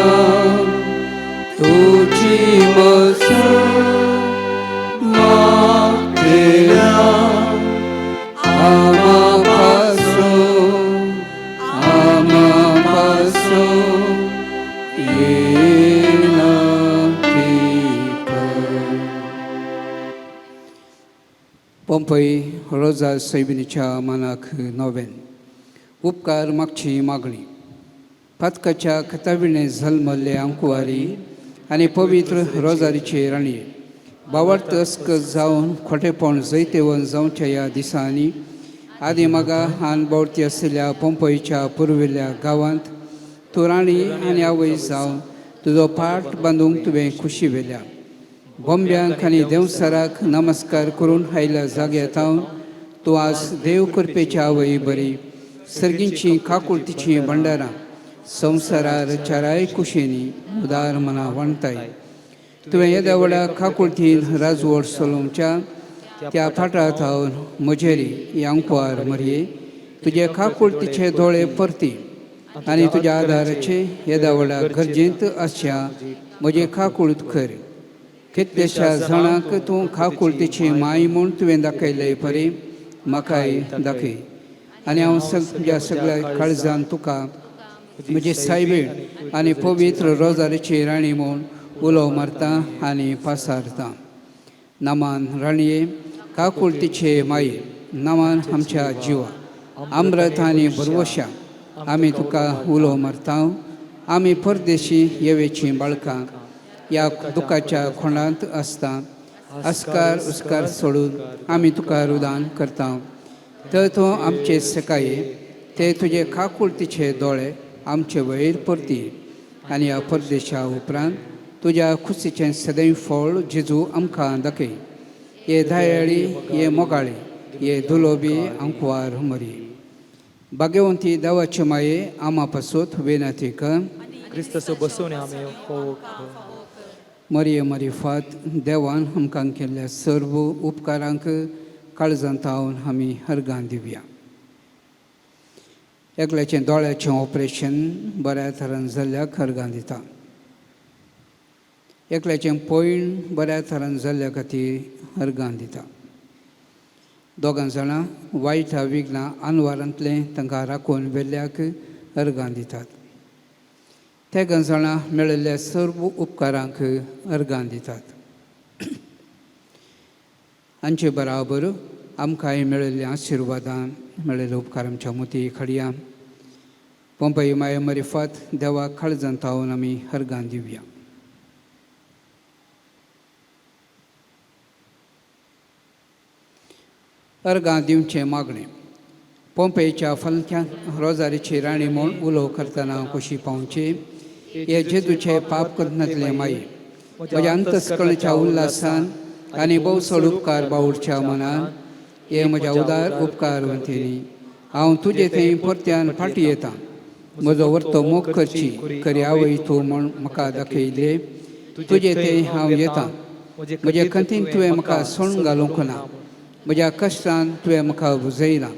तुजी मस मातेल्या आमा पासो आमा पासो येना ती पंपई रोजा सैबिनीच्या मानाक नोवेन उपकार मागची मागणी पातकाच्या खताविणे जल्मल्ले आंकुवारी आनी पवित्र रोजारीचे राणी बावडत अस्कत जावन खोटेपण जैतेवन जावच्या ह्या दिसांनी आदी मागा हान बावडती आशिल्ल्या पंपईच्या पुर्विल्ल्या गांवांत तूं राणी आनी आवय जावन तुजो पाट बांदूंक तुवें खुशी व्हेल्या बोंब्यांक आनी देंवसराक नमस्कार करून आयल्या जाग्यार थावन तूं आज देव करपेच्या आवय बरी सर्गींची काकुळतीची भंडारां संवसारार चाराय कुशेनी उदार मना वणताय तुवें येद्या व्हडा काकुळतीन राजवट चलोवच्या त्या फाटा थावन म्हजेरी यांकवार मरये तुजे काकुळतीचे दोळे परती आनी तुज्या आदाराचे येद्या व्हडा गरजेंत आसच्या म्हजे काकुळत कर कितल्याश्या जाणांक तूं काकुळतीची माय म्हूण तुवें दाखयले परी म्हाकाय दाखय आनी हांव तुज्या सगळ्या काळजान तुका म्हजी सायबीण आनी पवित्र रोजारीची राणी म्हूण उलो मारता आनी पासारता नामान राणये काकुळतीचे माये नामान आमच्या जिवा आम्रत आनी भरवशा आमी तुका उलो मारता आमी परदेशी येवेची बाळकां ह्या दुखाच्या खोंडांत आसता अस्कार उस्कार सोडून आमी तुका रुदान करता तर तूं आमचे सकाये ते तुजे काकुळतीचे दोळे आमचे वयर परती आनी ह्या परदेशा उपरांत तुज्या खुशीचें सदैव फळ जेजू आमकां दाखय हे दयाळी हे मोगाळी हे दुलोबी आंकवार मरी भाग्यवंती देवाचे माये आमा पासत वेनाती कर क्रिस्ताचो बसून आमी फावो मरिये मरिफात देवान आमकां केल्ल्या सर्व उपकारांक काळजांत हावन आमी हरगां दिवया. एकल्याचें दोळ्याचें ऑपरेशन बऱ्या थरान जाल्ल्याक अर्गां दिता. एकल्याचें पयण बऱ्या थरान जाल्ल्या खातीर अर्गां दिता. दोगां जाणां वायट विघ्नां आनवारांतलें तांकां राखून व्हेल्ल्याक अर्गां दितात. तेगां जाणां मेळिल्ल्या सर्व उपकारांक अर्गां दितात. हांचे बराबर आमकांय मेळिल्ल्या आशिर्वादान मेळिल्ले उपकार आमच्या मोती खडया पंपई माये मरिफात देवा काळजांत तावन आमी अर्गां दिवया. अर्गां दिवचें मागणें. पोंपेच्या फलक्यान रोजारीची राणी म्हूण उलो करतना खोशी पावची हे जेजूचे पाप करनातले माई म्हज्या अंतस्कळच्या उल्हासान आनी भोव चड उपकार बावडच्या मनान हे म्हज्या उदार उपकार वंतीनी हांव तुजे थंय परत्यान फाटी येता. म्हजो वर्तो मोग करची खरी आवय तूं म्हूण म्हाका दाखयले. तुजे थंय हांव येता. म्हज्या खंतीन तुवें म्हाका सोण घालूंक ना. म्हज्या कश्टान तुवें म्हाका बुजयलां.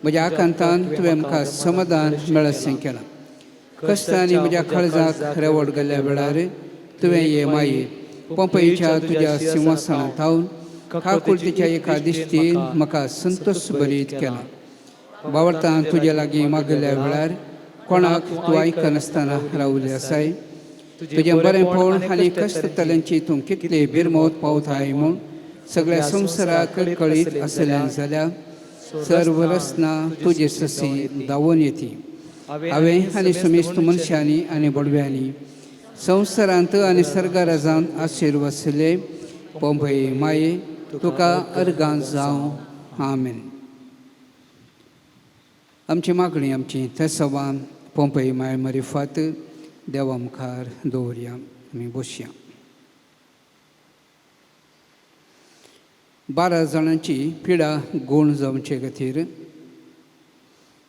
म्हज्या आकांतान तुवें म्हाका समाधान मेळसें केलां. कश्टांनी म्हज्या काळजाक रेवड गेल्ल्या वेळार तुवें ये माई पंपईच्या तुज्या सिंहासनात थावन काकुळतीच्या एका दिश्टीन म्हाका संतोष भरीत केला. बावडतां तुजे लागीं मागिल्ल्या वेळार कोणाक तूं आयकनासतना रावले आसाय. तुजें बरेंपण आनी कश्ट तल्यांची तूं कितली बिरमोत पावताय म्हूण सगळ्या संवसाराक कळीत आसल्यान जाल्यार सर्व रचना तुजे ससी धांवून येती. हांवें आनी समेस्त मनशांनी आनी बडव्यांनी संवसारांत आनी सर्गाराजान आशिर्वाद पोंबय माये तुका अर्गां जावं. आमेन. आमची मागणी आमची थेसवान पोंपय माय मरिफात देवा मुखार दवरया. आमी बसया. 12 जाणांची पिडा गूण जावचे खातीर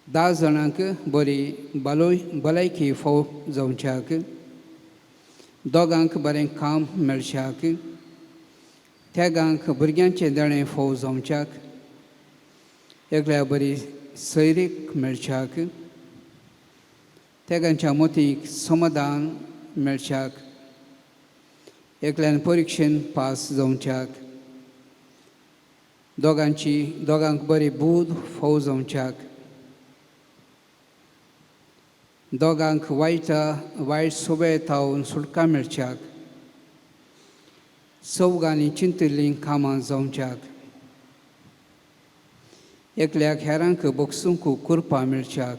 10 जाणांक बरी भलायकी फोव जावच्याक 2 बरें काम मेळच्याक 3 भुरग्यांचें देणें फोव जावच्याक एकल्या बरी सैरीक मेळच्याक 3 मोतीक समाधान मेळच्याक एकल्यान परिक्षेन पास जावच्याक 2 बरी बूद फोव जावच्याक 2 वायट सोबे थावन सुटका मेळच्याक 4 चिंतिल्लीं कामां जावच्याक एकल्याक हेरांक बगसूंक कुरपा मेळच्याक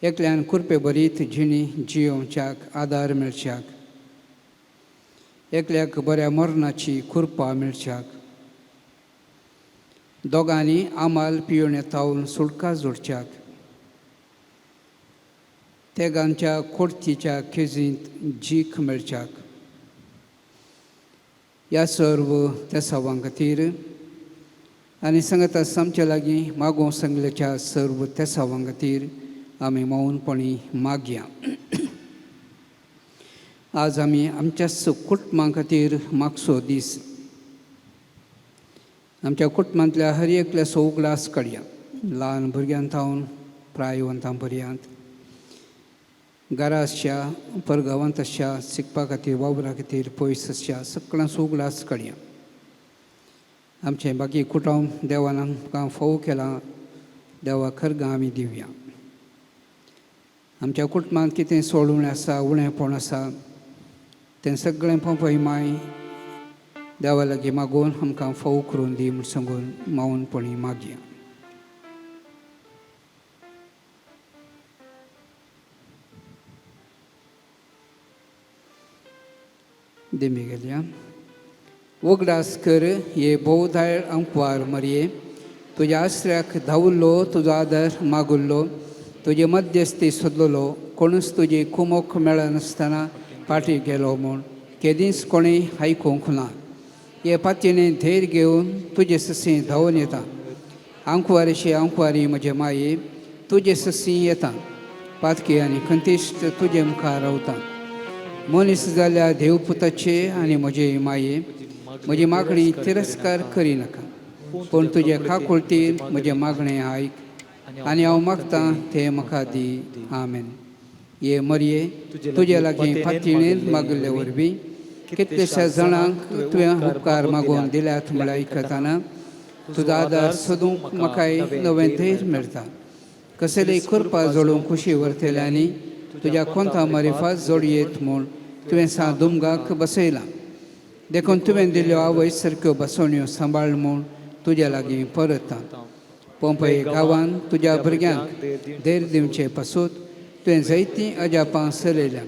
एकल्यान कुरपे बरीत जिणी जियोवच्याक आदार मेळच्याक एकल्याक बऱ्या मरणाची कुरपा मेळच्याक 2 आमाल पियोणे तावन सुटका जोडच्याक 3 कोर्तीच्या खेजींत जीख मेळच्याक. ह्या सर्व तेसावां खातीर आनी सांगता आमच्या लागीं मागोवंक सांगल्याच्या सर्व तेसावां खातीर आमी मौनपणी मागया. आज आमी आमच्याच कुटुंबां खातीर मागचो दीस. आमच्या कुटुंबांतल्या हर एकल्याचो उगडास काडया. ल्हान भुरग्यां थावन प्रायवंतां पर्यंत घरा आसच्या परगांवांत आसच्या शिकपा खातीर वावरा खातीर पयस आसच्या सगळ्यांचो उगडास काडया. आमचें बाकी कुटुंब देवान आमकां फोव केलां देवा खरगां आमी दिवया. आमच्या कुटुंबांत कितें सोड उणें आसा उणेंपण आसा तें सगळें पंपय माय देवा लागीं मागून आमकां फोव करून दी म्हूण सांगून मावनपणी मागया. देमी गेल्या उगडास कर हे भोवधाय अंकवार मरये तुज्या आसऱ्याक धांवल्लो तुजो आदर मागुल्लो तुजे मध्यस्थी सोदलेलो कोणूच तुजी कुमोक मेळनासतना फाटी गेलो म्हूण केदींच कोणें आयकूंक ना. हे पातयेने धैर्य घेवन तुजे ससी धांवून येता. आंकवारीशी आंकवारी म्हजे माये तुजे ससी येता. पातकी आनी खंतिश्ट तुजे मुखार रावता. मनीस जाल्या देवपुताचे आनी म्हजे माये म्हजी मागणी तिरस्कार करिनाका पूण तुजे काकुळतीन म्हजें मागणें आयक आनी हांव मागतां तें म्हाका दी. आमेन. ये मरये, तुजे लागीं पातयेन मागिल्ले वरवीं कितलेश्या जाणांक तुवें उपकार मागून दिल्यात म्हळ्यार आयकतना तुजो आदार सोदूंक म्हाकाय नवें धैर्य मेळटा. कसलेय करपा जोडूंक खुशी व्हरतले आनी तुज्या कोंता मारिफात जोडयेत म्हूण तुवें सा दुमगाक बसयलां. देखून तुवें दिल्ल्यो आवय सारक्यो बसवण्यो सांबाळ म्हूण तुज्या लागीं परता. पोंपय गांवान तुज्या भुरग्यांक धैर्य दिवचे पासून तुवें जायतीं अजापां चलयल्यां,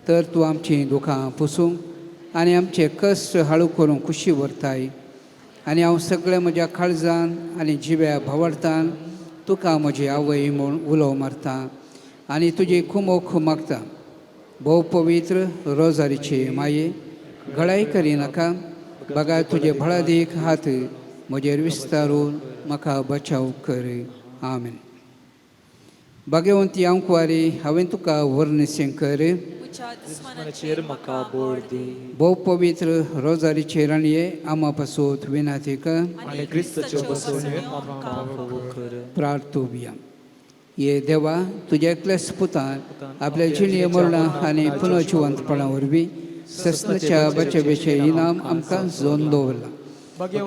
तर तूं आमचीं दुखां पुसूंक आनी आमचे कश्ट हाळू करूंक खुशी व्हरताय. आनी हांव सगळें म्हज्या काळजान आनी जिव्या भावार्थान तुका म्हजी आवय म्हूण उलो मारता आनी तुजी खुमोख मागता. भोव पवित्र रोजारीचे माये, गळाय करिनाका, बगा तुजे भळादीक हात म्हजेर विस्तारून म्हाका बचाव कर. आमेन. भाग्यवंती आंकवारी, हांवें तुका वर्णिसें कर. दुस्मानाचेर म्हाका बळ दी. भोव पवित्र रोजारीचे राणये, आमा पासून विनाती कर. आनी क्रिस्ताच्यो बसवण्यो आमकां फावो कर. प्रार्थुया. ये देवा, तुज्या एकल्याच पुतान आपल्या जिणे मरणां आनी पुनर्जिवंतपणा वरवीं सस्नाच्या बचेबेचें इनाम आमकां जोन दवरलां.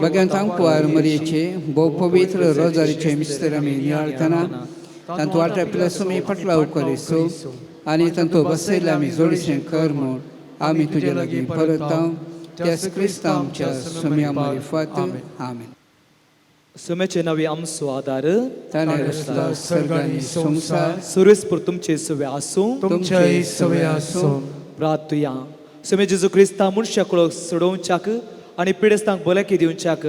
बग्यांत आंकवार मरयेचे भोव पवित्र रोजारीचे मिस्तर आमी नियाळतना तांतू वांट्यापल्या सुमी फाटलाव करिसो आनी तांतू बसयले आमी जोडीशें कर म्हूण आमी तुजे लागीं परत त्याच क्रिस्ता आमच्या सुम्या मारिफात. आमेन. सुम्याचे नवे आमचो आदार, ताणें रचला सर्ग आनी संवसार. सुरेसपूर तुमचे सुवे आसूं. तुमच्याय सवे आसूं. प्रार्थुया. सुमे जेजू क्रिस्ता, मनशाक सोडोवच्याक आनी पिडेस्तांक भलायकी दिवच्याक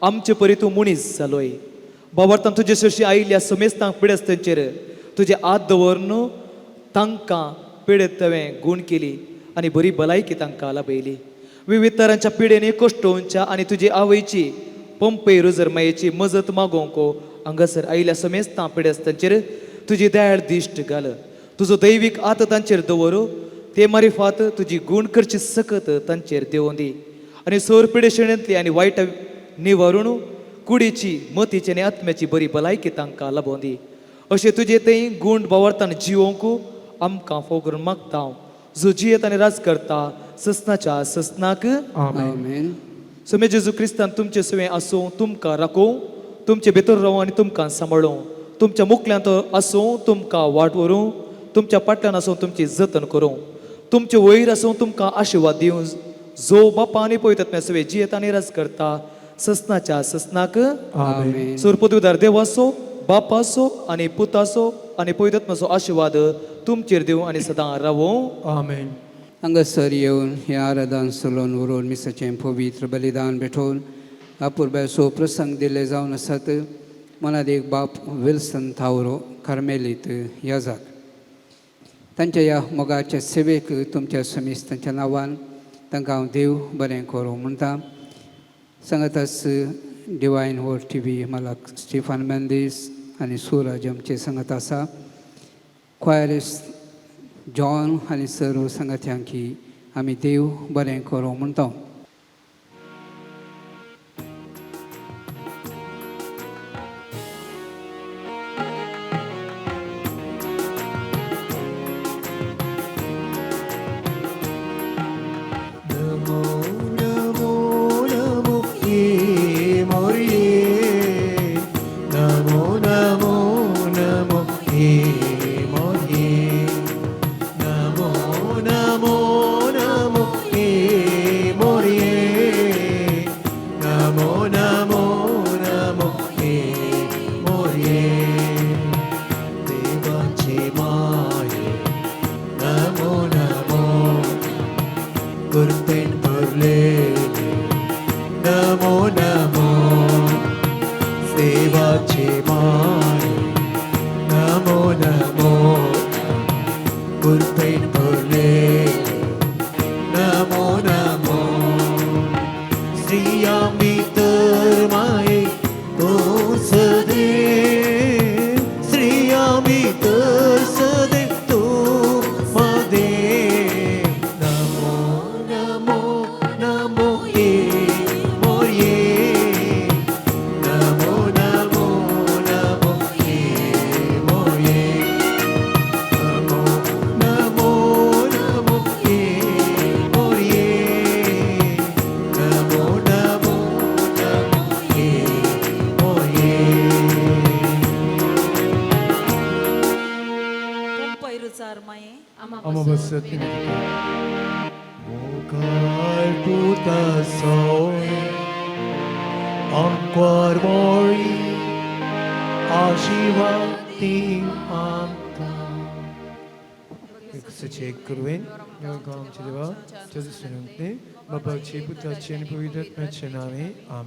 आमचे परी तूं मनीस जालोय. बाबर्तान तुजे सरशी आयिल्ल्या समेस्तांक पिडेस्तांचेर तुजे हात दवरून तांकां पिडेत तुवें गूण केली आनी बरी भलायकी तांकां लाभयली. विविध तरांच्या पिडेनी कश्टोवच्या आनी तुजी आवयची पंपय रुजर मायेची मजत मागोवंक हांगासर आयिल्ल्या समेस्तां पिडेस्तांचेर तुजी दयाळ दिश्ट घाल. तुजो दैवीक आत तांचेर दवर, ते मारिफात तुजी गूण करची सकत तांचेर देंवोन दी आनी सोर पिडेशणेंतली आनी वायट निवारून कुडीची, मतीची आनी आत्म्याची बरी भलायकी तांकां लाबोवन दी. अशें तुजे थंय गूण बावरतान जिवोवंक आमकां फोव करून मागता हांव, जो जियेत आनी राज करता ससनाच्या ससनाक. आमेन. आमेन. सुमे जेजू क्रिस्तान तुमचे सुवें आसूं, तुमकां राखूं, तुमचे भितर रावूं आनी तुमकां सांबाळूं. तुमच्या मुखल्यांत आसूं, तुमकां वाट व्हरूं. तुमच्या फाटल्यान आसूं, तुमची जतन करूं. तुमचे वयर आसूं, तुमकां आशिर्वाद दिवं, जो बापा आनी पवित्र सुवें जियेत आनी राज करता ससनाच्या ससनाक. आमेन. सोर पदवीदार देवाचो, बापाचो आनी पुताचो आनी पवित्र आशिर्वाद तुमचेर दिवं आनी सदां रावूं. आमेन. हांगासर येवन हें आराधन चलोवन व्हरून मिसाचें पवित्र बलिदान भेटोवन अपुरबायेचो प्रसंग दिल्ले जावन आसात. मनात एक बाप विल्सन थावरो कार्मेलीत याजाक तांच्या ह्या मोगाच्या सेवेक तुमच्या समीस तांच्या नांवान तांकां हांव देव बरें करूं म्हणटा. सांगाताच डिवायन वर टी व्ही मालक स्टिफन मेंदीस आनी सूरज आमचे सांगात आसा. क्वायरिस्ट जॉन आनी सर्व सांगात्यांकी आमी देव बरें करूं म्हणटा. नमो नमो नमो ये मोरिये, नमो नमो नमो ये मोरिये, नमो नमो नमो ये मोरिये. आमा बसत विनंती कर. मुखार पुता सोय आमकां मोळी आशिर्वाद दी आमकां. एकूच एक कुरवेन आमच्या देवा, जेजू सुनंते, बापाचे, पुताचे आनी पवित्र आत्म्याचे नांवे, आमेन.